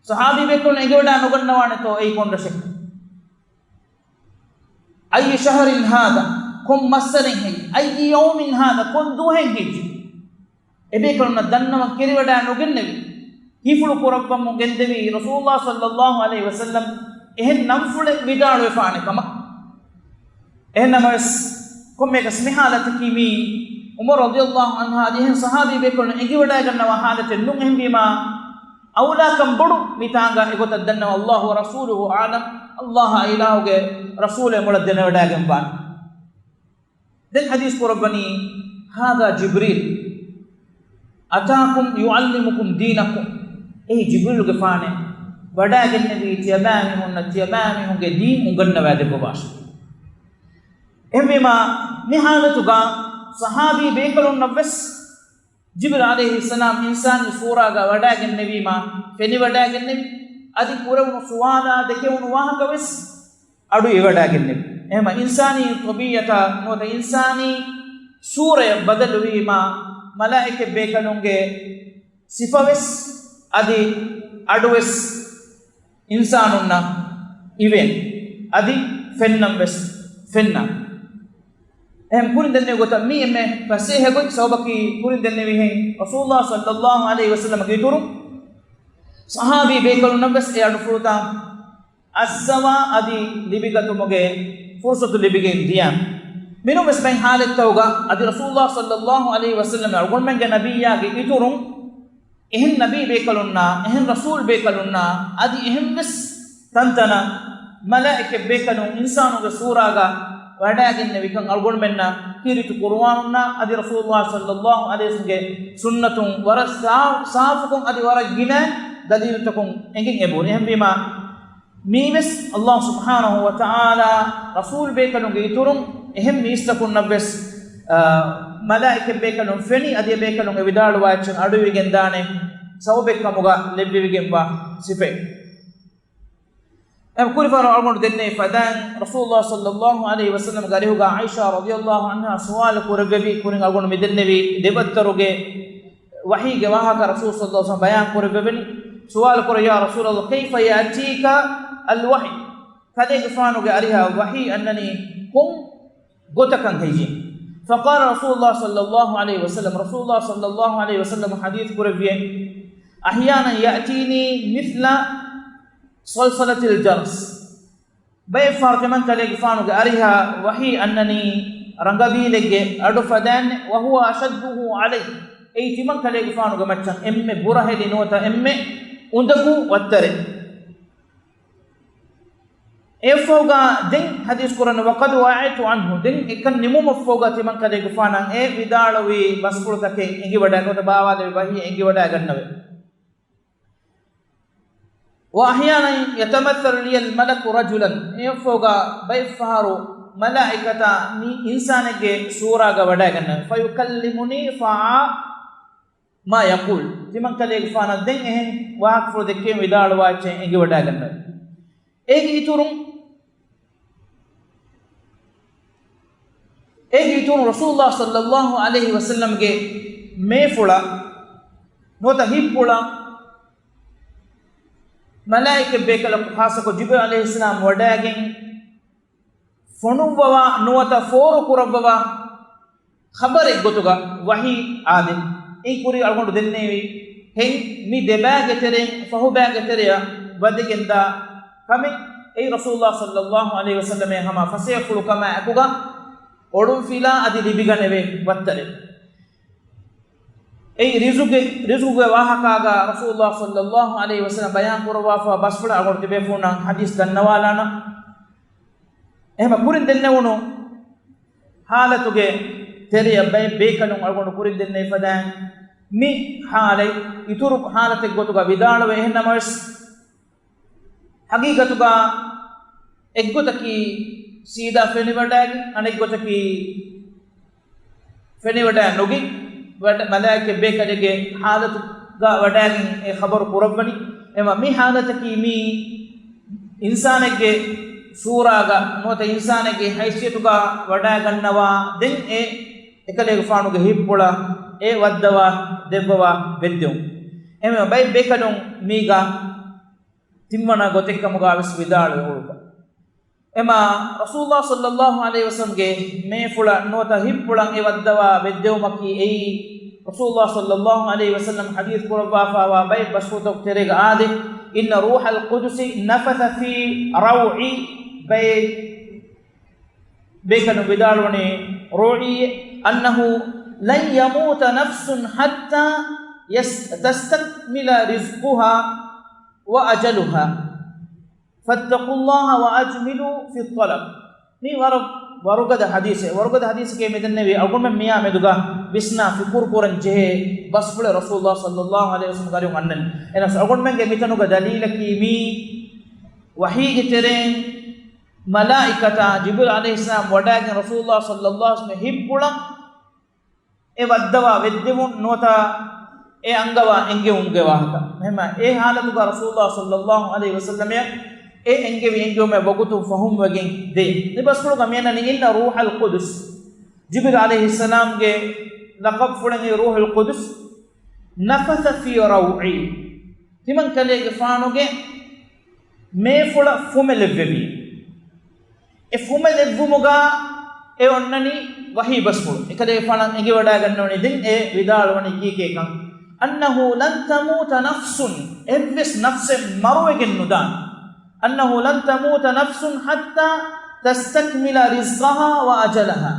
ޞަޙާބީ ބޭކަލުން އެނގިވަޑައި ނުގަންނަވާނެތޯ އެއީ ކޮން ރަށެއް؟ أَيُّ شَهْرٍ هَذَا؟ ކޮން މައްސަރެއް ހެއްޔެވެ؟ أَيُّ يَوْمٍ هَذَا؟ ކޮން ދުވަހެއް ހެއްޔެވެ؟ އެބޭކަލުންނަށް ދަންނަވަން ކެރިވަޑައި ނުގެންނެވި. ހީފުޅު ކުރައްވަމުން ގެންދެވީ ރަސޫލުﷲ ޞައްލައްލާހު ޢަލައިހި ވަސައްލަމަ އެހެން ނަންފުޅެއް ވިދާޅުވެފާނެ ކަމަށް. އެހެންނަމަވެސް، ކޮންމެއަކަސް މި ޙާލަތަކީ މީ ޢުމަރު ރަޟިޔައްލާހު ޢަންހާ އަދި އެހެން ޞަޙާބީ ބޭކަލުން އެނގިވަޑައިގަންނަވާ ޙާލަތެއް ނޫން. އެހެންވީމާ، އައުލާކަން ބޮޑު މިތާނގަ އެގޮތަށް ދަންނަވަން، اللَّهُ وَرَسُولُهُ أَعْلَمُ، ﷲ އާ އިލާހުގެ ރަސޫލޭ މޮޅަށް ދެނެވަޑައިގެންވާނެ. ދެން ޙަދީޘް ކުރައްވަނީ، هَذَا جِبْرِيلُ أَتَاكُمْ يُعَلِّمُكُمْ دِينَكُمْ. އެއީ ޖިބްރީލުގެފާނޭ ވަޑައިގެންނެވީ ތިޔަބައިމީހުންނަށް ތިޔަބައިމީހުންގެ ދީން އުނގަންނަވައިދެއްވަވާށޭ. އެހެންވީމާ، މި ޙާލަތުގަ ޞަޙާބީ ބޭކަލުންނަށްވެސް ޖިބްރީލު ޢަލައިހިއްސަލާމް އިންސާނީ ޞޫރާގަ ވަޑައިގެންނެވީމާ، ފެނިވަޑައިގެންނެވި، އަދި ކުރެވުނު ސުވާލާ ދެކެވުނު ވާހަކަވެސް އަޑުއިވަޑައިގެންނެވި. އެހެންވީމާ، އިންސާނީ ޠަބީޢަތާ ނުވަތަ އިންސާނީ ސޫރަޔަށް ބަދަލުވީމާ، މަލާއިކަތް ބޭކަލުންގެ ސިފަވެސް އަދި އަޑުވެސް އިންސާނުންނަށް އިވޭނެ. އަދި ފެންނަން ވެސް ފެންނާނެ. އެހެން ކުރިން ދެންނެވި ގޮތަށް މީ އެންމެ ފަސޭހަ ގޮތް. ސަބަބަކީ ކުރިން ދެންނެވިހެން ރަސޫލުﷲ ޞައްލައްލާހު ޢަލައިހި ވަސައްލަމަގެ އިތުރުން ޞަޙާބީ ބޭކަލުންނަށް ވެސް އެ އަޑުފުޅުތައް އައްސަވާ އަދި ލިބިގަތުމުގެ ފުރުޞަތު ލިބިގެން ދިޔަ. މިނޫން ވެސް ބައެއް ޙާލަތްތަކުގަ އަދި ރަސޫލުﷲ ޞައްލަﷲ ޢަލައިހި ވަސައްލަމަ އަޅުގަނޑުމެންގެ ނަބިއްޔާގެ އިތުރުން އެހެން ނަބީ ބޭކަލުންނާ، އެހެން ރަސޫލް ބޭކަލުންނާ، އަދި އެހެން ވެސް ތަންތަނަށް މަލާއިކަތް ބޭކަލުން އިންސާނުންގެ ސޫރާގަ ވަޑައިގެންނެވިކަން އަޅުގަނޑުމެންނަށް ކީރިތި ޤުރުއާނުންނާ އަދި ރަސޫލުﷲ ޞައްލަﷲ ޢަލައިހި ވަސައްލަމްގެ ސުންނަތުން ވަރަށް ސާ-، ސާފުކޮށް އަދި ވަރަށް ގިނަ ދަލީލުތަކުން އެނގެން އެބަހުރި. އެހެންވީމާ، މީވެސް ﷲ ސުބްޙާނަހޫ ވަތަޢާލާ ރަސޫލް ބޭކަލުންގެ އިތުރުން އެހެން މީސްތަކުންނަށްވެސް، އާ، މަލާއިކަތް ބޭކަލުން ފެނި އަދި އެބޭކަލުން އެ ވިދާޅުވާ އެއްޗެއް އަޑުއިވިގެންދާނެ ސަބަބެއްކަމުގަ ލެއްވެވިގެންވާ ސިފައެއް. އެ ކުރިފަހަރު އަޅުގަނޑު ދެންނެވި ފަދައިން، ރަސޫލުﷲ ޞައްލަﷲ ޢަލައިހި ވަސައްލަމްގެ އަރިހުގަ ޢާއިޝާ ރަޟިޔަﷲ ޢަންހާ ސުވާލު ކުރެއްވެވި، ކުރިން އަޅުގަނޑު މި ދެންނެވި ދެބައްދަރުގެ ވަޙީގެ ވާހަކަ ރަސޫލު ޞައްލަﷲ ޢަލައިހި ވަސައްލަމް ބަޔާން ކުރެއްވެވެނީ. ސުވާލު ކުރޭ، يا رسول الله، كيف يأتيك الوحي؟ ކަލޭގެފާނުގެ އަރިހަށް ވަޙީ އަންނަނީ ކޮން ގޮތަކަށް ހެއްޔޭ؟ فقال رسول الله صلى الله عليه وسلم، ރަސޫލު ޞައްލަﷲ ޢަލައިހި ވަސައްލަމް ޙަދީޘް ކުރެއްވިއޭ، أحيانا يأتيني مثل صلصلة الجرس. ބައެއްފަހަރު ތިމަން ކަލޭގެފާނުގެ އަރިހަށް ވަޙީ އަންނަނީ ރަނގަބީލެއްގެ އަޑު ފަދައިން، وهو أشده علي. އެއީ ތިމަން ކަލޭގެފާނުގެ މައްޗަށް އެންމެ ބުރަހެލި ނުވަތަ އެންމެ އުނދަގޫ ވައްތަރެއް. އެއަށްފަހުގަ ދެން ޙަދީޘް ކުރަން، وقد وعيت عنه، ދެން އެކަން ނިމުމަށްފަހުގަ ތިމަން ކަލޭގެފާނަށް އެ ވިދާޅުވި ބަސްފުޅުތަކެއް އެނގިވަޑައި ނުވަތަ ބާވާލެވި ވަޙީ އެނގިވަޑައިގަންނަވަ. وأحيانا يتمثل لي الملك رجلا، އެއަށްފަހުގަ ބައެއްފަހަރު މަލާއިކަތާ މި އިންސާނެއްގެ ސޫރާގަ ވަޑައިގަންނަވަ. فيكلمني فأعى ما يقول، ތިމަން ކަލޭގެފާނަށް ދެން އެހެން ވާހަކަފުޅު ދެއްކެވި ވިދާޅުވާ އެއްޗެއް އެނގިވަޑައިގަންނަވަ. އޭގެ އިތުރުން، އޭގެ އިތުރުން ރަސޫލު ޞައްލަﷲ ޢަލައިހި ވަސައްލަމްގެ މޭފުޅަށް ނުވަތަ ހިތްޕުޅަށް މަލާއިކަތް ބޭކަލަކު ޚާއްޞަކޮށް ޖިބްރީލް ޢަލައިހިއްސަލާމް ވަޑައިގެން ފޮނުއްވަވާ ނުވަތަ ފޯރު ކުރައްވަވާ ޚަބަރެއް ގޮތުގަ ވަޙީ އާދެ. އެއިން ކުރި އަޅުގަނޑު ދެންނެވި ހެން މި ދެބައިގެ ތެރެއިން ފަހުބައިގެ ތެރެއަށް ވަދެގެންދާ ކަމެއް އެއީ ރަސޫލު ޞައްލަﷲ ޢަލައިހި ވަސައްލަމް ހަމަ ފަސޭހަފުޅު ކަމާ އެކުގަ އޮޅުންފިލާ އަދި ލިބިގަނެވޭ ވައްތަރެއް. އެއީ ރިޒުގެ، ރިޒުގެ ވާހަކާގަ ރަސޫލު ޞައްލަﷲ ޢަލައިހި ވަސައްލަމް ބަޔާން ކުރައްވާފަ ބަސްފުޅަށް އަޅުގަނޑު ތިބޭފުޅުންނަށް ޙަދީޘް ދަންނަވާލާނަން. އެހެމަ ކުރިން ދެންނެވުނު ޙާލަތުގެ ތެރެއަށް ބައެއް ބޭކަލުން އަޅުގަނޑު ކުރިން ދެންނެވި ފަދައިން މި ޙާލަތް އިތުރު ޙާލަތެއް ގޮތުގަ ވިދާޅުވެ. އެހެން ނަމަވެސް، ޙަޤީޤަތުގަ އެއްގޮތަކީ ސީދާ ފެނިވަޑައިގެން، އަނެއްގޮތަކީ ފެނިވަޑައި ނުގެން، ވަޑަ-، މަލާއިކަތް ބޭކަލެއްގެ ޙާލަތުގަ ވަޑައިގެން އެ ޚަބަރު ކުރައްވަނީ. އެމަ މި ޙާލަތަކީ މީ އިންސާނެއްގެ ސޫރާގަ ނުވަތަ އިންސާނެއްގެ ހައިސިއްޔަތުގަ ވަޑައިގަންނަވާ ދެން އެ އެކަލޭގެފާނުގެ ހިތްޕުޅަށް އެ ވައްދަވާ ދެއްވަވާ ވެއްދެވުން. އެމަ ބައެއް ބޭކަލުން މީގަ ތިންވަނަ ގޮތެއްކަމުގަ ވެސް ވިދާޅުވެ އުޅުކަ. އެމަ ރަސޫލު ޞައްލަﷲ ޢަލައިހި ވަސައްލަމްގެ މޭފުޅަށް ނުވަތަ ހިތްޕުޅަށް އެ ވައްދަވާ ވެއްދެވުމަކީ އެއީ، ރަސޫލު ޞައްލަﷲ ޢަލައިހި ވަސައްލަމް ޙަދީޘް ކުރައްވާފައިވާ ބައެއް ބަސްފުޅުތަކު ތެރޭގަ އާދެ، إن روح القدس نفث في روعي، ބައެއް ބޭކަލުން ވިދާޅުވަނީ ރޫޙީ، أنه لن يموت نفس حتى يس-، تستكمل رزقها وأجلها. فاتقوا الله وأجملوا في الطلب. މީ ވަރަށް ވަރުގަދަ ޙަދީޘެއް. ވަރުގަދަ ޙަދީޘެކޭ މިދެންނެވި. އަޅުގަނޑުމެން މިއާ މެދުގަ ވިސްނާ ފިކުރު ކުރަން ޖެހޭ ބަސްފުޅެއް ރަސޫލު ޞައްލަﷲ ޢަލައިހި ވަސައްލަމް އަރިހުން އަންނަނީ. އެހެނަސް އަޅުގަނޑުމެންގެ މިތަނުގަ ދަލީލަކީ މީ ވަޙީގެ ތެރެއިން މަލާއިކަތާ ޖިބްރީލް ޢަލައިހިއްސަލާމް ވަޑައިގެން ރަސޫލު ޞައްލަﷲ ޢަލައިހި ވަސައްލަމް ހިތްޕުޅަށް އެ ވައްދަވާ ވެއްދެވުން ނުވަތަ އެ އަންގަވާ އެންގެވުމުގެ ވާހަކަ. އެހެމަ އެ ޙާލަތުގަ ރަސޫލު ޞައްލަﷲ ޢަލައިހި ވަސައްލަމަށް އެ އެންގެވި އެންގެވުމެއް ވަގުތުން ފަހުމްވެގެން ދޭ. މި ބަސްފުޅުގަ މިއަންނަނީ إن روح القدس، ޖިބްރީލް ޢަލައިހިއްސަލާމްގެ ލަޤަބުފުޅެއް އެ ރޫޙުލް ޤުދުސް، نفث في روعي، ތިމަން ކަލޭގެފާނުގެ މޭފުޅަށް ފުމެލެއްވެވީ. އެ ފުމެލެއްވުމުގަ އެ އޮންނަނީ ވަޙީ ބަސްފުޅު. އެކަލޭގެފާނަށް އެނގިވަޑައިގަންނަވަނީ ދެން އެ ވިދާޅުވަނީ ކީކޭކަން. أنه لن تموت نفس، އެއްވެސް ނަފްސެއް މަރުވެގެން ނުދާނެ. أنه لن تموت نفس حتى تستكمل رزقها وأجلها.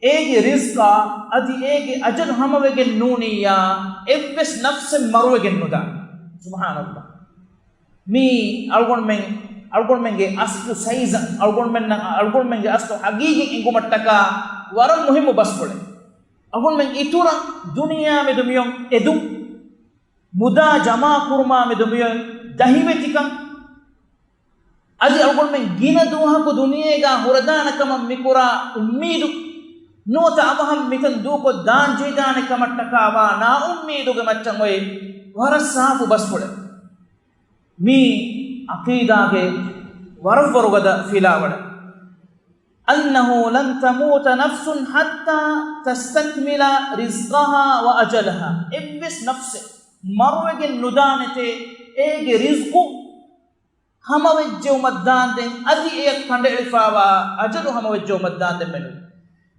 އޭގެ ރިޒްޤާ އަދި އޭގެ އަޖަލު ހަމަވެގެން ނޫނިއްޔާ، އެއްވެސް ނަފްސެއް މަރުވެގެން ނުދާނެ. ސުބްޙާނަﷲ. މީ އަޅުގަނޑުމެން، އަޅުގަނޑުމެންގެ އަސްލު ސައިޒަށް، އަޅުގަނޑުމެންނަށް، އަޅުގަނޑުމެންގެ އަސްލު ހަގީގަތް އެނގުމަށްޓަކާ ވަރަށް މުހިއްމު ބަސްފުޅެއް. އަޅުގަނޑުމެން އިތުރަށް ދުނިޔެއާމެދު މިއޮތް އެދުން، މުދާ ޖަމާކުރުމާމެދު މިއޮތް ދަހިވެތިކަން، އަދި އަޅުގަނޑުމެން ގިނަ ދުވަހަކު ދުނިޔޭގަ ހުރެދާނެ ކަމަށް މިކުރާ އުއްމީދު، ނުވަތަ އަވަހަށް މިތަން ދޫކޮށް ދާން ޖެހިދާނެ ކަމަށްޓަކާވާ ނާއުއްމީދުގެ މައްޗަށް އޮތް ވަރަށް ސާފު ބަސްފުޅެއް. މީ ޢަޤީދާގެ ވަރަށް ވަރުގަދަ ފިލާވަޅެއް. أنه لن تموت نفس حتى تستكمل رزقها وأجلها. އެއްވެސް ނަފްސެއް މަރުވެގެން ނުދާނެތޭ، އޭގެ ރިޒްޤު ހަމަވެއްޖެއުމަށްދާންދެން އަދި އެޔަށް ކަނޑައެޅިފާވާ އަޖަލު ހަމަވެއްޖެއުމަށްދާންދެން މެނުވީ.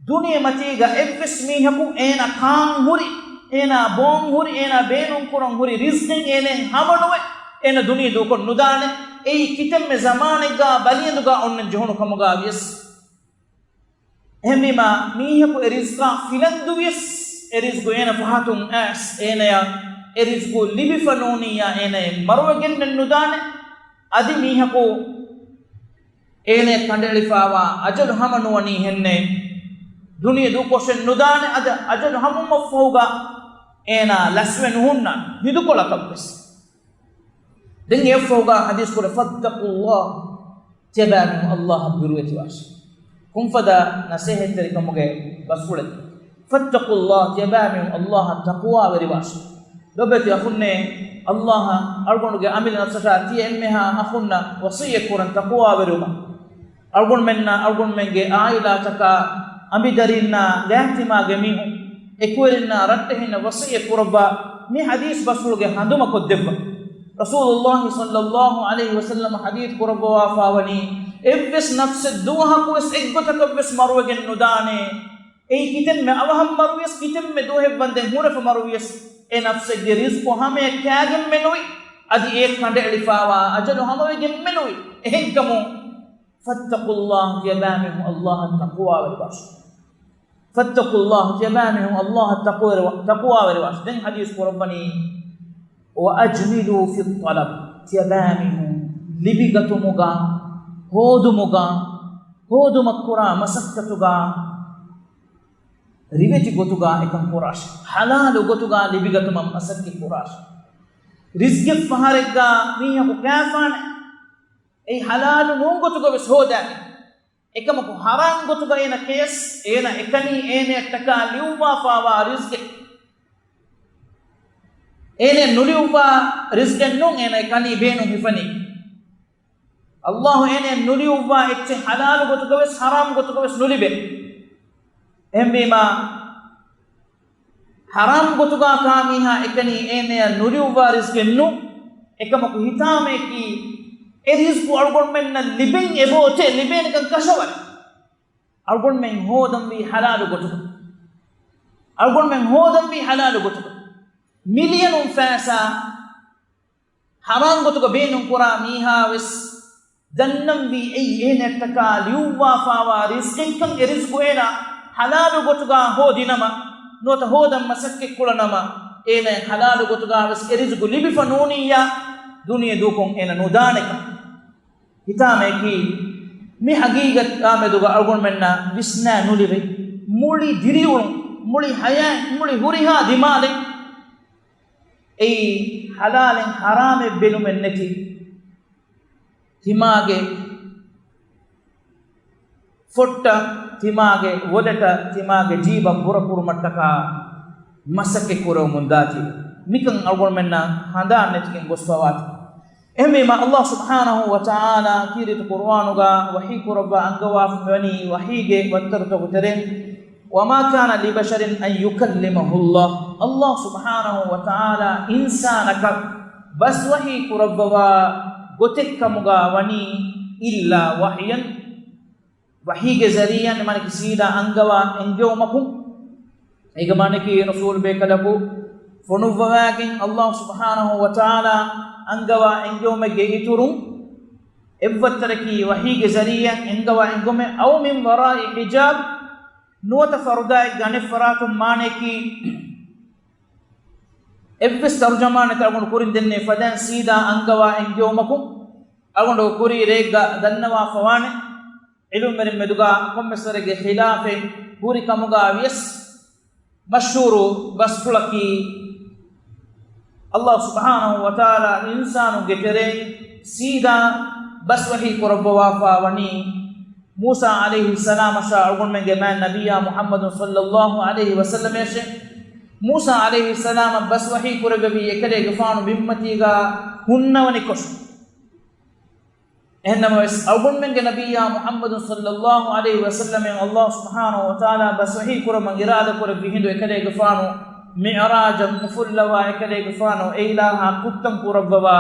ދުނިޔެމަތީގަ އެއްވެސް މީހަކު އޭނާ ކާން ހުރި، އޭނާ ބޯން ހުރި، އޭނާ ބޭނުންކުރަން ހުރި ރިޒްޤެއް އޭނައަށް ހަމަނުވެ، އޭނަ ދުނިޔެ ދޫކޮށް ނުދާނެ. އެއީ ކިތަންމެ ޒަމާނެއްގާ ބަލިއެނދުގާ އޮންނަން ޖެހުނު ކަމުގާ ވިޔަސް. އެހެންވީމާ، މީހަކު އެ ރިޒްޤާ ފިލަންދުވިޔަސް، އެ ރިޒްޤު އޭނަ ފަހަތުން އައިސް، އޭނަޔަށް އެ ރިޒްޤު ލިބިފަ ނޫނިއްޔާ، އޭނައެއް މަރުވެގެންނެއް ނުދާނެ. އަދި މީހަކު އޭނައަށް ކަނޑައެޅިފާވާ އަޖަލު ހަމަ ނުވަނީހެންނެއް، ދުނިޔެ ދޫކޮށެއް ނުދާނެ. އަދި އަޖަލު ހަމަވުމަށްފަހުގަ އޭނާ ލަސްވެ ނުހުންނާނެ ހިނދުކޮޅަކަށްވެސް. ދެން އެއަށްފަހުގަ ޙަދީޘް ކުރޭ، فاتقوا الله، ތިޔަބައިމީހުން ﷲ އަށް ބިރުވެތިވާށި. ކޮންފަދަ ނަސޭހަތްތެރިކަމުގެ ބަސްފުޅެއް. فاتقوا الله، ތިޔަބައިމީހުން ﷲ އަށް ތަޤްވާވެރިވާށި. ލޮބުވެތި އަޚުންނޭ، ﷲ އަށް އަޅުގަނޑުގެ އަމިއްލަ ނަފްސަށާ ތިޔަ އެންމެހާ އަޚުންނަށް ވަޞިއްޔަތް ކުރަން ތަޤްވާވެރިވުމަށް. އަޅުގަނޑުމެންނާ، އަޅުގަނޑުމެންގެ އާއިލާތަކާ، އަނބިދަރީންނާ، ގާތްތިމާގެ މީހުން، އެކުވެރިންނާ، ރައްޓެހިންނަށް ވަޞިއްޔަތް ކުރައްވާ، މި ޙަދީޘް ބަސްފުޅުގެ ހަނދުމަކޮށްދެއްވަން. ރަސޫލުﷲ ޞައްލަﷲ ޢަލައިހި ވަސައްލަމަ ޙަދީޘް ކުރައްވަވާފާވަނީ، އެއްވެސް ނަފްސެއް ދުވަހަކުވެސް އެއްގޮތަކަށްވެސް މަރުވެގެން ނުދާނެ. އެއީ ކިތަންމެ އަވަހަށް މަރުވިޔަސް، ކިތަންމެ ދުވަހެއްވަންދެން ހުރެފަ މަރުވިޔަސް، އެ ނަފްސެއްގެ ރިޒްޤު ހަމަޔަށް ކާގެން މެނުވި، އަދި އެ ކަނޑައެޅިފާވާ އަޖަލު ހަމަވެގެން މެނުވި. އެހެންކަމުން، فاتقوا الله، ތިޔަބައިމީހުން ﷲ އަށް ތަޤްވާވެރިވާށި. فاتقوا الله، ތިޔަބައިމީހުން ﷲ އަށް ތަޤްވާވެރި-، ތަޤްވާވެރިވާށި. ދެން ޙަދީޘް ކުރައްވަނީ، وأجملوا في الطلب، ތިޔަބައިމީހުން ލިބިގަތުމުގަ، ހޯދުމުގަ، ހޯދުމަށް ކުރާ މަސައްކަތުގަ ރިވެތި ގޮތުގަ އެކަން ކުރާށި. ޙަލާލު ގޮތުގަ ލިބިގަތުމަށް މަސައްކަތް ކުރާށި. ރިޒްގެއް ފަހަރެއްގަ މީހަކު ކާފާނެ، އެއީ ޙަލާލު ނޫން ގޮތުގަވެސް ހޯދާނެ. އެކަމަކު ޙަރާމް ގޮތުގަ އޭނަ ކެޔަސް، އޭނަ އެކަނީ އޭނައަށްޓަކާ ލިޔުއްވާފާވާ ރިޒްގެއް. އޭނަ ނުލިޔުއްވާ ރިޒްގެއް ނޫން އޭނަ އެކަނީ ބޭނުން ހިފަނީ. ﷲ އޭނަ ނުލިޔުއްވާ އެއްޗެއް ޙަލާލު ގޮތުގަވެސް ޙަރާމް ގޮތުގަވެސް ނުލިބޭ. އެހެންވީމާ، ޙަރާމް ގޮތުގަ ކާ މީހާ އެކަނީ އޭނަޔަށް ނުލިޔުއްވާ ރިޒްގެއް ނޫން. އެކަމަކު ހިތާމަޔަކީ، އެ ރިޒްގު އަޅުގަނޑުމެންނަށް ލިބެން އެބައޮތޭ، ލިބޭނެކަން ކަށަވަރެއް. އަޅުގަނޑުމެން ހޯދަންވީ ޙަލާލު ގޮތުގަ. އަޅުގަނޑުމެން ހޯދަންވީ ޙަލާލު ގޮތުގަ. މި ލިޔަނުން ފައިސާ ޙަރާމް ގޮތުގަ ބޭނުން ކުރާ މީހާވެސް ދަންނަންވީ އެއީ އޭނައަށްޓަކާ ލިޔުއްވާފާވާ ރިޒްގެއްކަން. އެ ރިޒްގު އޭނާ ޙަލާލު ގޮތުގަ ހޯދިނަމަ، ނުވަތަ ހޯދަން މަސައްކަތްކުޅަނަމަ، އޭނައަށް ޙަލާލު ގޮތުގަވެސް އެ ރިޒްގު ލިބިފަ ނޫނިއްޔާ، ދުނިޔެ ދޫކޮށް އޭނަ ނުދާނެކަން. ހިތާމަޔަކީ، މި ޙަޤީޤަތާ މެދުގަ އަޅުގަނޑުމެންނަށް ވިސްނާ ނުލިބޭ. މުޅި ދިރިއުޅުން، މުޅި ޙަޔާތް، މުޅި ހުރިހާ ދިމާލެއް އެއީ ޙަލާލެއް ޙަރާމެއް ބެލުމެއް ނެތި. ތިމާގެ ފޮއްޓަށް، ތިމާގެ ވޮލެޓަށް، ތިމާގެ ޖީބަށް ބުރަކުރުމަށްޓަކާ މަސައްކަތް ކުރެވެމުން ދާތީ. މިކަން އަޅުގަނޑުމެންނަށް ހަނދާން ނެތިގެން ގޮސްފަވާތީ. އެހެންވީމާ، ﷲ ސުބްޙާނަހޫ ވަތަޢާލާ ކީރިތި ޤުރުއާނުގަ ވަޙީ ކުރައްވާ އަންގަވާފަ ވަނީ ވަޙީގެ ވައްތަރުތަކު ތެރެއިން، وما كان لبشر أن يكلمه الله. ﷲ ސުބްޙާނަހޫ ވަތަޢާލާ އިންސާނަކަށް ބަސް ވަޙީ ކުރައްވަވާ ގޮތެއް ކަމުގަ ވަނީ، إلا وحيا، ވަޙީގެ ޒަރީޢާ މާނައަކީ ސީދާ އަންގަވާ އެންގެވުމަކުން. އޭގެ މާނައަކީ ރަސޫލު ބޭކަލަކު ފޮނުއްވަވާގެން ﷲ ސުބްޙާނަހޫ ވަތަޢާލާ އަންގަވާ އެންގެވުމެއްގެ އިތުރުން އެއްވައްތަރަކީ ވަޙީގެ ޒަރީޢާއިން އަންގަވާ އެނގުމެއް، އައު މިން ވަރާއި ޙިޖާބް، ނުވަތަ ފަރުދާއެއްގެ އަނެއް ފަރާތުން، މާނަޔަކީ އެއްވެސް ތަރުޖަމާނެއް ނެތި. އަޅުގަނޑު ކުރިން ދެންނެވި ފަދައިން ސީދާ އަންގަވާ އެންގެވުމަކުން އަޅުގަނޑު ކުރީ ރެއެއްގަ ދަންނަވާފަވާނެ. ޢިލްމުވެރިން މެދުގަ ކޮންމެސް ވަރެއްގެ ޚިލާފެއް ހުރި ކަމުގަ ވިޔަސް، މަޝްހޫރު ބަސްފުޅަކީ، ﷲ ސުބްޙާނަހޫ ވަތަޢާލާ އިންސާނުންގެ ތެރެއިން ސީދާ ބަސް ވަޙީ ކުރައްވަވާފަ ވަނީ މޫސާ ޢަލައިހިއްސަލާމަށާ އަޅުގަނޑުމެންގެ މާތް ނަބިއްޔާ މުޙައްމަދު ޞައްލައްލާހު ޢަލައިހި ވަސައްލަމަށޭ. މޫސާ ޢަލައިހިއްސަލާމަށް ބަސް ވަޙީ ކުރެއްވެވީ އެކަލޭގެފާނު ބިންމަތީގަ ހުންނަވަނިކޮށް. އެހެންނަމަވެސް، އަޅުގަނޑުމެންގެ ނަބިއްޔާ މުޙައްމަދު ޞައްލައްލާހު ޢަލައިހި ވަސައްލަމަށް ﷲ ސުބްޙާނަހޫ ވަތަޢާލާ ބަސް ވަޙީ ކުރަމަށް އިރާދަ ކުރެއްވި ހިނދު އެކަލޭގެފާނު މިޢުރާޖަށް އުފުއްލަވާ އެކަލޭގެފާނު އެއިލާހާ ކުއްތަން ކުރައްވަވާ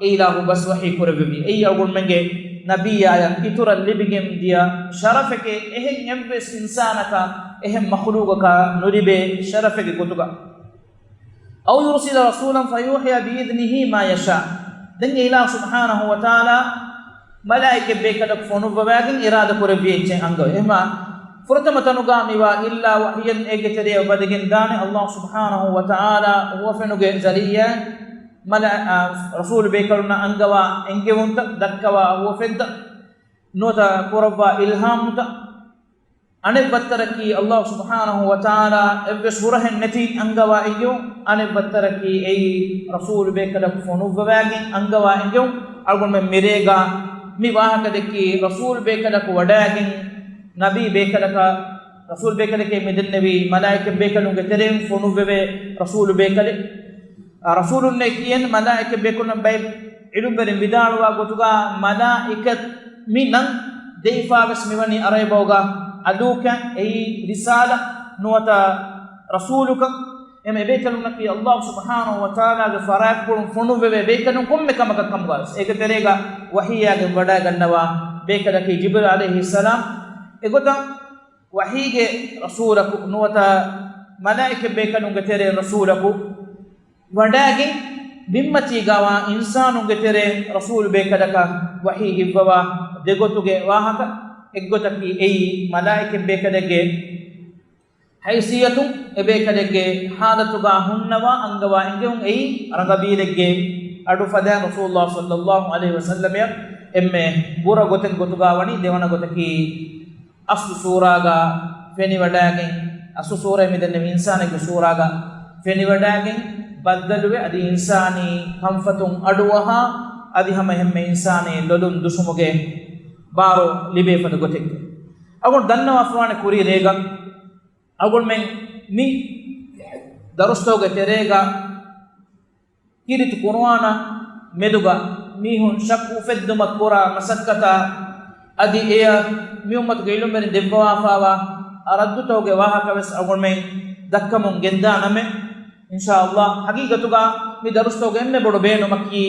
އެއިލާހު ބަސް ވަޙީ ކުރެއްވެވި. އެއީ އަޅުގަނޑުމެންގެ ނަބިއްޔާޔަށް އިތުރަށް ލިބިގެން ދިޔަ ޝަރަފެކޭ، އެހެން އެއްވެސް އިންސާނަކަށް އެހެން މަޚުލޫގަކަށް ނުލިބޭ ޝަރަފެއްގެ ގޮތުގަ. أو يرسل رسولا فيوحي بإذنه ما يشاء. ދެން އެއިލާހު ސުބްޙާނަހޫ ވަތަޢާލާ މަލާއިކަތް ބޭކަލަކު ފޮނުއްވަވާގެން އިރާދަ ކުރެއްވި އެއްޗެއް އަންގަވޭ. އެހެމާ ފުރަތަމަ ތަނުގަ މިވާ އިއްލާ ވަޙްޔަން އޭގެ ތެރެއަށް ވަދެގެން ދާނެ ﷲ ސުބްޙާނަހޫ ވަތަޢާލާ ހުވަފެނުގެ ޒަރީޢާއިން މަލާ-، އާ، ރަސޫލު ބޭކަލުންނަށް އަންގަވާ އެންގެވުންތައް ދައްކަވާ ހުވަފެންތައް ނުވަތަ ކުރައްވާ އިލްހާމުތައް. އަނެއް ވައްތަރަކީ ﷲ ސުބްޙާނަހޫ ވަތަޢާލާ އެއްވެސް ހުރަހެއް ނެތި އަންގަވާ އެންގެވުން. އަނެއް ވައްތަރަކީ އެއީ ރަސޫލު ބޭކަލަކު ފޮނުއްވަވާގެން އަންގަވާ އެންގެވުން. އަޅުގަނޑުމެން މިރޭގަ މި ވާހަކަ ދެއްކީ ރަސޫލު ބޭކަލަކު ވަޑައިގެން ނަބީ ބޭކަލަކަށް، ރަސޫލު ބޭކަލެކޭ މި ދެންނެވީ މަލާއިކަތް ބޭކަލުންގެ ތެރެއިން ފޮނުއްވެވޭ ރަސޫލު ބޭކަލެއް. އާ، ރަސޫލުންނޭ ކިޔަން މަލާއިކަތް ބޭކަލުން ބައެއް ޢިލްމުވެރިން ވިދާޅުވާ ގޮތުގަ މަލާއިކަތް މި ނަން ދެވިފާވެސް މިވަނީ ޢަރަބިބަހުގަ އަލޫކަން، އެއީ ރިސާލަ ނުވަތަ ރަސޫލުކަން. އެމެ އެބޭކަލުންނަކީ ﷲ ސުބްޙާނަހޫ ވަތަޢާލާގެ ފަރާތްޕުޅުން ފޮނުއްވެވޭ ބޭކަލުން ކޮންމެ ކަމަކަށް ކަމުގަވެސް. އޭގެ ތެރޭގަ ވަޙީއާގެން ވަޑައިގަންނަވާ ބޭކަލަކީ ޖިބްރީލް ޢަލައިހިއްސަލާމް. އެގޮތަށް ވަޙީގެ ރަސޫލަކު ނުވަތަ މަލާއިކަތް ބޭކަލުންގެ ތެރެއިން ރަސޫލަކު ވަޑައިގެން ބިންމަތީގަވާ އިންސާނުންގެ ތެރެއިން ރަސޫލު ބޭކަލަކަށް ވަޙީ އިއްވަވާ ދެގޮތުގެ ވާހަކަ. އެއްގޮތަކީ އެއީ މަލާއިކަތް ބޭކަލެއްގެ ހައިސިއްޔަތުން އެބޭކަލެއްގެ ޙާލަތުގަ ހުންނަވާ އަންގަވާ އެންގެވުން. އެއީ ރަނގަބީލެއްގެ އަޑު ފަދައިން ރަސޫލުﷲ ޞައްލައްލާހު ޢަލައިހި ވަސައްލަމަށް އެންމެ ބުރަ ގޮތެއް ގޮތުގަ ވަނީ. ދެވަނަ ގޮތަކީ އަސްލު ސޫރާގަ ފެނިވަޑައިގެން، އަސްލު ސޫރައެއް މިދެންނެވި އިންސާނެއްގެ ސޫރާގަ ފެނިވަޑައިގެން ބައްދަލުވެ، އަދި އިންސާނީ ކަންފަތުން އަޑުއަހާ، އަދި ހަމަ އެހެންމެ އިންސާނީ ލޮލުން ދުށުމުގެ ބާރު ލިބޭ ފަދަ ގޮތެއްގެ. އަޅުގަނޑު ދަންނަވާފަވާނެ ކުރީ ރޭގަ އަޅުގަނޑުމެން މި ދަރުސްތަކުގެ ތެރޭގަ ކީރިތި ޤުރުއާނާ މެދުގަ މީހުން ޝައްކު އުފެއްދުމަށް ކުރާ މަސައްކަތާ، އަދި އެޔަށް މި އުއްމަތުގެ ޢިލްމުވެރިން ދެއްވަވާފައިވާ ރައްދުތަކުގެ ވާހަކަ ވެސް އަޅުގަނޑުމެން ދައްކަމުން ގެންދާނަމޭ، އިންޝާﷲ. ޙަޤީޤަތުގަ މި ދަރުސްތަކުގެ އެންމެ ބޮޑު ބޭނުމަކީ،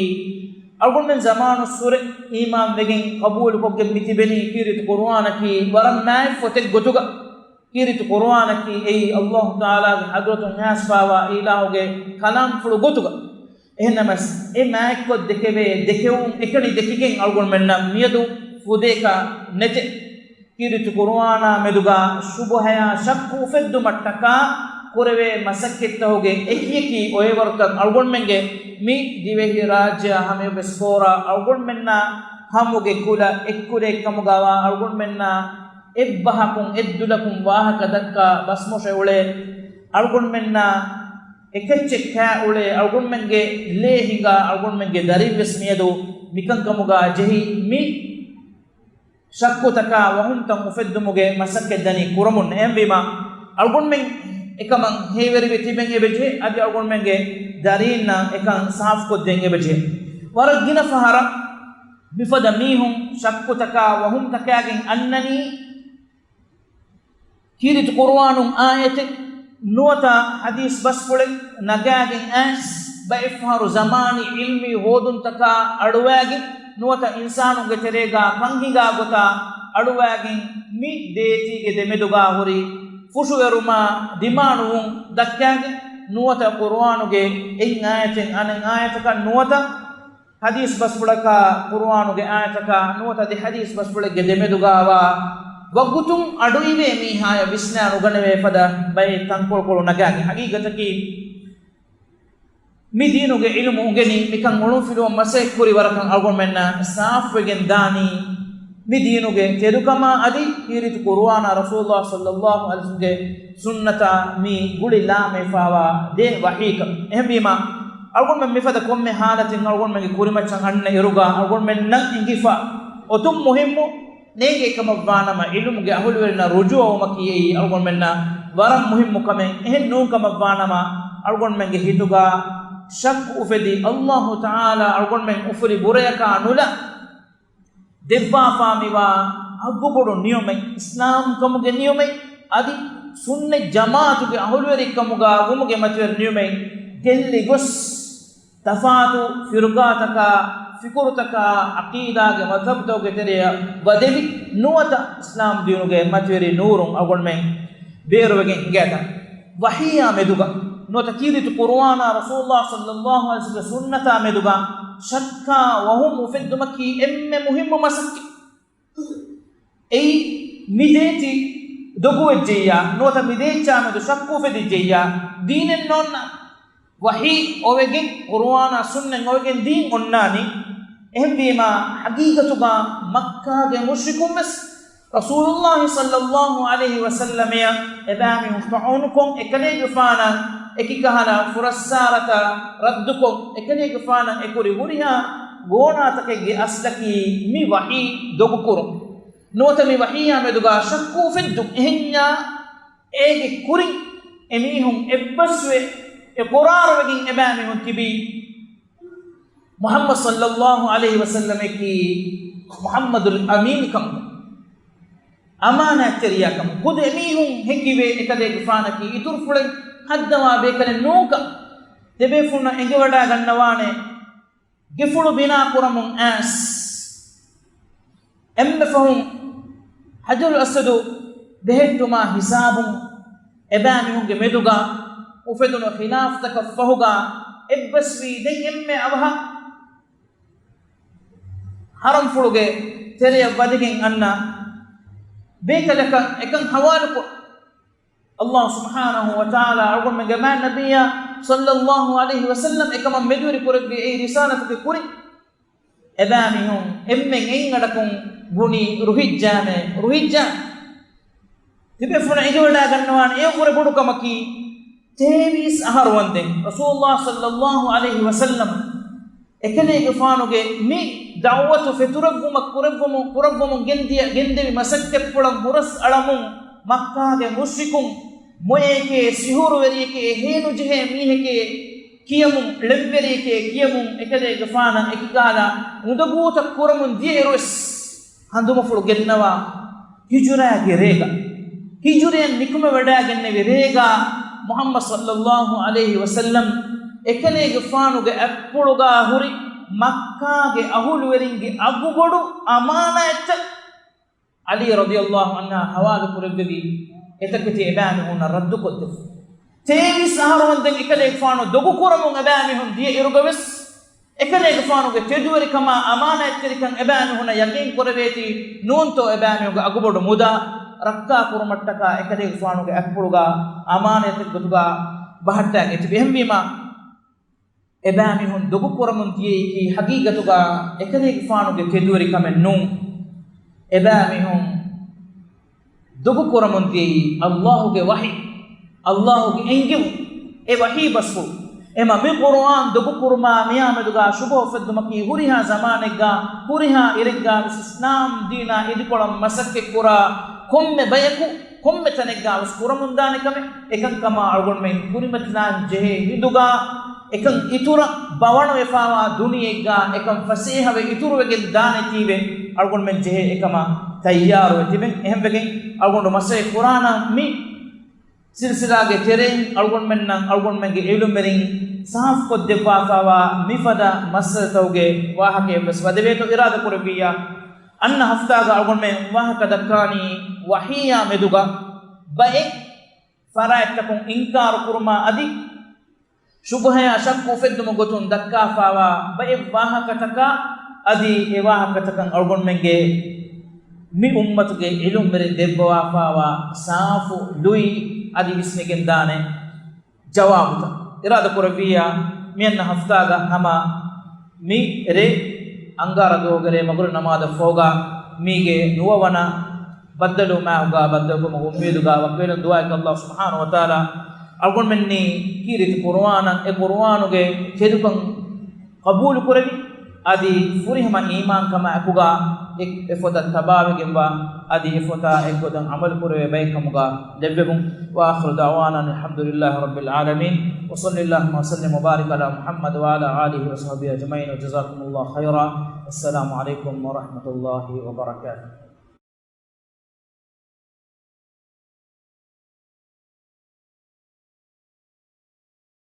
އަޅުގަނޑުމެން ޒަމާނުއްސުރެ އީމާންވެގެން ޤަބޫލުކޮށްގެން މި ތިބެނީ ކީރިތި ޤުރުއާނަކީ ވަރަށް މާތް ފޮތެއް ގޮތުގަ. ކީރިތި ޤުރުއާނަކީ އެއީ ﷲ ތަޢާލާގެ ޙަޟްރަތުން އައިސްފައިވާ އިލާހުގެ ކަލާމްފުޅު ގޮތުގަ. އެހެންނަމަވެސް، އެ މާތްކޮށް ދެކެވޭ ދެކެވުން އެކަނި ދެކިގެން އަޅުގަނޑުމެންނަށް މިއަދު ފުދޭކަށް ނެތެ. ކީރިތި ޤުރުއާނާ މެދުގަ ޝުބުހަޔާ ޝައްކު އުފެއްދުމަށްޓަކާ ކުރެވޭ މަސައްކަތްތަކުގެ އެކިއެކި އޮއެވަރުތައް އަޅުގަނޑުމެންގެ މި ދިވެހިރާއްޖެއާ ހަމައެއްވެސް ފޯރާ އަޅުގަނޑުމެންނާ ހަމުގެ ކުލަ އެއްކުލައެއްކަމުގަވާ އަޅުގަނޑުމެންނާ އެއްބަހަކުން އެއްދުލަކުން ވާހަކަ ދައްކާ ބަސްމޮށެ އުޅޭ އަޅުގަނޑުމެންނާ އެކެއްޗެއް ކާ އުޅޭ އަޅުގަނޑުމެންގެ ލޭ ހިނގާ އަޅުގަނޑުމެންގެ ދަރިން ވެސް މިއަދު މިކަންކަމުގަ ޖެހި މި ޝައްކުތަކާ ވަހުމްތައް އުފެއްދުމުގެ މަސައްކަތް ދަނީ ކުރަމުން. އެހެންވީމާ، އަޅުގަނޑުމެން އެކަމަށް ހޭވެރިވެ ތިބެން އެބަޖެހޭ، އަދި އަޅުގަނޑުމެންގެ ދަރީންނަށް އެކަން ސާފުކޮށްދޭން އެބަޖެހޭ. ވަރަށް ގިނަ ފަހަރަށް މިފަދަ މީހުން ޝައްކުތަކާ ވަހުމްތަކާގެން އަންނަނީ، ކީރިތި ޤުރުއާނުން އާޔަތެއް ނުވަތަ ޙަދީޘް ބަސްފުޅެއް ނަގާގެން އައިސް، ބައެއްފަހަރު ޒަމާނީ ޢިލްމީ ހޯދުންތަކާ އަޅުވައިގެން، ނުވަތަ އިންސާނުންގެ ތެރޭގާ ކަން ހިނގާ ގޮތާ އަޅުވައިގެން، މި ދޭތީގެ ދެމެދުގާ ހުރި ފުށުއެރުމާ ދިމާނުވުން ދައްކާގެން، ނުވަތަ ޤުރުއާނުގެ އެއް އާޔަތެއް އަނެއް އާޔަތަކަށް ނުވަތަ ޙަދީޘް ބަސްފުޅަކާ، ޤުރުއާނުގެ އާޔަތަކާ ނުވަތަ ދެ ޙަދީޘް ބަސްފުޅެއްގެ ދެމެދުގާވާ ވަގުތުން އަޑުއިވޭ މީހާޔަށް ވިސްނާ ނުގަނެވޭ ފަދަ ބައެއް ތަންކޮޅުކޮޅު ނަގާގެ. ޙަޤީޤަތަކީ، މި ދީނުގެ ޢިލްމު އުނގެނި މިކަން އޮޅުންފިލުވަން މަސައްކަތްކުރި ވަރަކަށް އަޅުގަނޑުމެންނަށް ސާފުވެގެން ދާނީ، މި ދީނުގެ ތެދުކަމާ އަދި ކީރިތި ޤުރުއާނާ ރަސޫލުﷲ ޞައްލަﷲ ޢަލައިހި ވަސައްލަމްގެ ސުންނަތާ މި ގުޅި ލާމެފާވާ ދެ ވަޙީކަން. އެހެންވީމާ، އަޅުގަނޑުމެން މިފަދަ ކޮންމެ ޙާލަތެއް އަޅުގަނޑުމެންގެ ކުރިމައްޗަށް އަންނަ އިރުގަ އަޅުގަނޑުމެންނަށް އިނގިފަ އޮތުން މުހިއްމު ނޭނގޭ ކަމަށްވާނަމަ، ޢިލްމުގެ އަހުލުވެރިންނަށް ރުޖޫޢަވުމަކީ އެއީ އަޅުގަނޑުމެންނަށް ވަރަށް މުހިއްމު ކަމެއް. އެހެން ނޫން ކަމަށްވާނަމަ، އަޅުގަނޑުމެންގެ ހިތުގަ ޝައްކު އުފެދި، ﷲ ތަޢާލާ އަޅުގަނޑުމެން އުފުލި ބުރަޔަކާ ނުލާ ދެއްވާފާ މިވާ އަގުބޮޑު ނިޢުމަތް، އިސްލާމްކަމުގެ ނިޢުމަތް އަދި ސުންނަތް ޖަމާޢަތުގެ އަހުލުވެރިކަމުގަ ވުމުގެ މަތިވެރި ނިޢުމަތް ގެއްލި ގޮސް، ތަފާތު ފިރުޤާތަކާ، ފިކުރުތަކާ، ޢަޤީދާގެ މަޛްހަބުތަކުގެ ތެރެއަށް ވަދެވި، ނުވަތަ އިސްލާމް ދީނުގެ މަތިވެރި ނޫރުން އަޅުގަނޑުމެން ބޭރުވެގެން ހިނގާތަން. ވަޙީއާ މެދުގަ ނުވަތަ ކީރިތި ޤުރުއާނާ ރަސޫލުﷲ ޞައްލަﷲ ޢަލައިހި ވަސައްލަމްގެ ސުންނަތާ މެދުގަ ޝައްކާ ވަހުމް އުފެއްދުމަކީ އެންމެ މުހިއްމު މަސައްކަތް. އެއީ، މި ދޭތި ދޮގުވެއްޖެއްޔާ، ނުވަތަ މި ދޭއްޗާ މެދު ޝައްކު އުފެދިއްޖެއްޔާ، ދީނެއް ނޯންނާނެ. ވަޙީ އޮވެގެން، ޤުރުއާނާ ސުންނަތް އޮވެގެން ދީން އޮންނާނީ. އެހެންވީމާ، ޙަޤީޤަތުގަ މައްކާގެ މުޝްރިކުން ވެސް ރަސޫލުﷲ ޞައްލަﷲ ޢަލައިހި ވަސައްލަމަޔަށް އެބައިމީހުން ޠަޢުނުކޮށް، އެކަލޭގެފާނަށް އެކިކަހަލަ ފުރައްސާރަތައް ރައްދުކޮށް، އެކަލޭގެފާނަށް އެކުރި ހުރިހާ ގޯނާތަކެއްގެ އަސްލަކީ މި ވަޙީ ދޮގުކުރުން. ނުވަތަ މި ވަޙީއާ މެދުގަ ޝައްކު އުފެއްދުން. އެހެންޏާ އޭގެ ކުރިން އެމީހުން އެއްބަސްވެ އިޤުރާރުވެގެން އެބައިމީހުން ތިބީ މުޙައްމަދު ޞައްލަﷲ ޢަލައިހި ވަސައްލަމަކީ މުޙައްމަދުލް އަމީން ކަމުގަ، އަމާނާތްތެރިޔާ ކަމުގަ. ޚުދު އެމީހުން ހެކިވޭ އެކަލޭގެފާނަކީ އިތުރުފުޅެއް ހައްދަވާ ބޭކަލެއް ނޫންކަން. ދެބޭފުޅުންނަށް އެނގިވަޑައިގަންނަވާނެ، ގެފުޅު ބިނާ ކުރަމުން އައިސް، އެންމެ ފަހުން ޙަޖަރުލް އަސްވަދު ބެހެއްޓުމާ ހިސާބުން އެބައިމީހުންގެ މެދުގަ އުފެދުނު ޚިލާފްތަކަށް ފަހުގަ އެއްބަސްވީ ދެން އެންމެ އަވަހަށް ޙަރަމްފުޅުގެ ތެރެއަށް ވަދެގެން އަންނަ ބޭކަލަކަށް އެކަން ޙަވާލުކޮށް، ﷲ ސުބްޙާނަހޫ ވަތަޢާލާ އަޅުގަނޑުމެންގެ މާތް ނަބިއްޔާ ޞައްލަﷲ ޢަލައިހި ވަސައްލަމް އެކަމަށް މެދުވެރި ކުރެއްވި އެއީ ރިސާލަތުގެ ކުރިން. އެބައިމީހުން އެންމެން އެއްއަޑަކުން ބުނީ، ރުހިއްޖާމޭ، ރުހިއްޖާ. ތިބޭފުޅުން އެނގިވަޑައިގަންނަވާނެ އެއަށްވުރެ ބޮޑު ކަމަކީ، ތޭވީސް އަހަރު ވަންދެން ރަސޫލުﷲ ޞައްލަﷲ ޢަލައިހި ވަސައްލަމް އެކަލޭގެފާނުގެ މި ދަޢުވަތު ފެތުރެއްވުމަށް ކުރެއްވަމުން، ކުރައްވަމުން ގެންދިޔަ، ގެންދެވި މަސައްކަތްޕުޅަށް ހުރަސް އަޅަމުން، މައްކާގެ މުޝްރިކުން މޮޔައެކޭ، ސިހުރުވެރިއެކޭ، ހޭނުޖެހޭ މީހެކޭ ކިޔަމުން، ޅެންވެރިއެކޭ ކިޔަމުން، އެކަލޭގެފާނަށް އެކިކަހަލަ އުނދަގޫތައް ކުރަމުން ދިޔައިރުވެސް، ހަނދުމަފުޅު ގެންނަވާ، ހިޖުރައިގެ ރޭގަ، ހިޖުރައިން ނިކުމެވަޑައިގެންނެވި ރޭގަ، މުޙައްމަދު ޞައްލަﷲ ޢަލައިހި ވަސައްލަމް އެކަލޭގެފާނުގެ އަތްޕުޅުގަ ހުރި މައްކާގެ އަހުލުވެރިންގެ އަގުބޮޑު އަމާނާތްތައް ޢަލީ ރަޟިޔަﷲ ޢަންހާ ޙަވާލު ކުރެއްވެވި އެތަކެތި އެބައިމީހުންނަށް ރައްދުކޮށްދެއްވި. ތޭވީސް އަހަރު ވަންދެން އެކަލޭގެފާނު ދޮގުކުރަމުން އެބައިމީހުން ދިޔައިރުގަވެސް، އެކަލޭގެފާނުގެ ތެދުވެރިކަމާ އަމާނާތްތެރިކަން އެބައިމީހުންނަށް ޔަޤީން ކުރެވޭތީ، ނޫންތޯ އެބައިމީހުންގެ އަގުބޮޑު މުދާ ރައްކާ ކުރުމަށްޓަކާ އެކަލޭގެފާނުގެ އަތްޕުޅުގަ އަމާނާތެއް ގޮތުގަ ބަހައްޓާގެން ތިބި. އެހެންވީމާ، އެބައިމީހުން ދޮގުކުރަމުން ދިޔައީކީ ޙަޤީޤަތުގަ އެކަލޭގެފާނުގެ ތެދުވެރިކަމެއް ނޫން. އެބައިމީހުން ދޮގުކުރަމުން ދިޔައީ ﷲގެ ވަޙީ، ﷲގެ އެންގެވުން، އެ ވަޙީ ބަސްފުޅު. އެމަ މި ޤުރުއާން ދޮގުކުރުމާ މިއާމެދުގަ ޝުބުހަ އުފެއްދުމަކީ ހުރިހާ ޒަމާނެއްގަ، ހުރިހާ އިރެއްގަ ވެސް އިސްލާމް ދީނާ އިދިކޮޅަށް މަސައްކަތްކުރާ ކޮންމެ ބަޔަކު ކޮންމެ ތަނެއްގަ ވެސް ކުރަމުންދާނެ ކަމެއް. އެކަންކަމާ އަޅުގަނޑުމެން ކުރިމަތިލާން ޖެހޭ ހިނދުގަ، އެކަން އިތުރަށް ބަވަނަވެފާވާ ދުނިޔެއެއްގަ އެކަން ފަސޭހަވެ އިތުރުވެގެން ދާނެތީވެ، އަޅުގަނޑުމެން ޖެހޭ އެކަމަށް ތައްޔާރުވެ ތިބެން. އެހެންވެގެން އަޅުގަނޑު މަސައްކަތް ކުރާނަން މި ސިލްސިލާގެ ތެރެއިން އަޅުގަނޑުމެންނަށް އަޅުގަނޑުމެންގެ ޢިލްމުވެރިން ސާފުކޮށްދެއްވާފާވާ މިފަދަ މައްސަލަތަކުގެ ވާހަކައެއްވެސް ވަދެވޭތޯ އިރާދަކުރެއްވިއްޔާ، އަންނަ ހަފްތާގަ އަޅުގަނޑުމެން ވާހަކަ ދައްކާނީ ވަޙީއާ މެދުގަ ބައެއް ފަރާތްތަކުން އިންކާރު ކުރުމާ އަދި ޝުބުހަޔާ ޝައްކު އުފެއްދުމުގެ ގޮތުން ދައްކާފާވާ ބައެއް ވާހަކަތަކާ އަދި އެ ވާހަކަތަކަށް އަޅުގަނޑުމެންގެ މި އުއްމަތުގެ ޢިލްމުވެރިން ދެއްވަވާފާވާ ސާފު ލުއި އަދި ވިސްނިގެންދާނެ ޖަވާބުތައް. އިރާދަކުރެއްވިއްޔާ، މިއަންނަ ހަފްތާގަ ހަމަ މި ރޭ އަންގާރަ ދުވަހުގެ ރޭ މަގުރިބް ނަމާދަށް ފަހުގަ މީގެ ނުވަވަނަ ބައްދަލުވުމާއެކުގަ ބައްދަލުކުރުމުގެ އުއްމީދުގަ ވަކިވެލުން. ދުޢާއަކީ ﷲ ސުބްޙާނަހޫ ވަތަޢާލާ އަޅުގަނޑުމެންނީ ކީރިތި ޤުރުއާނަށް އެ ޤުރުއާނުގެ ތެދުކަން ޤަބޫލުކުރެވި، އަދި ފުރިހަމަ އީމާންކަމާއެކުގަ އެ، އެފޮތަށް ތަބާވެގެންވާ، އަދި އެފޮތާ އެއްގޮތަށް ޢަމަލުކުރެވޭ ބައެއްކަމުގަ ލެއްވެވުން. وآخر دعوانا أن الحمد لله رب العالمين، وصل اللهم وسلم وبارك على محمد وعلى آله وصحبه أجمعين، وجزاكم الله خيرا، والسلام عليكم ورحمة الله وبركاته.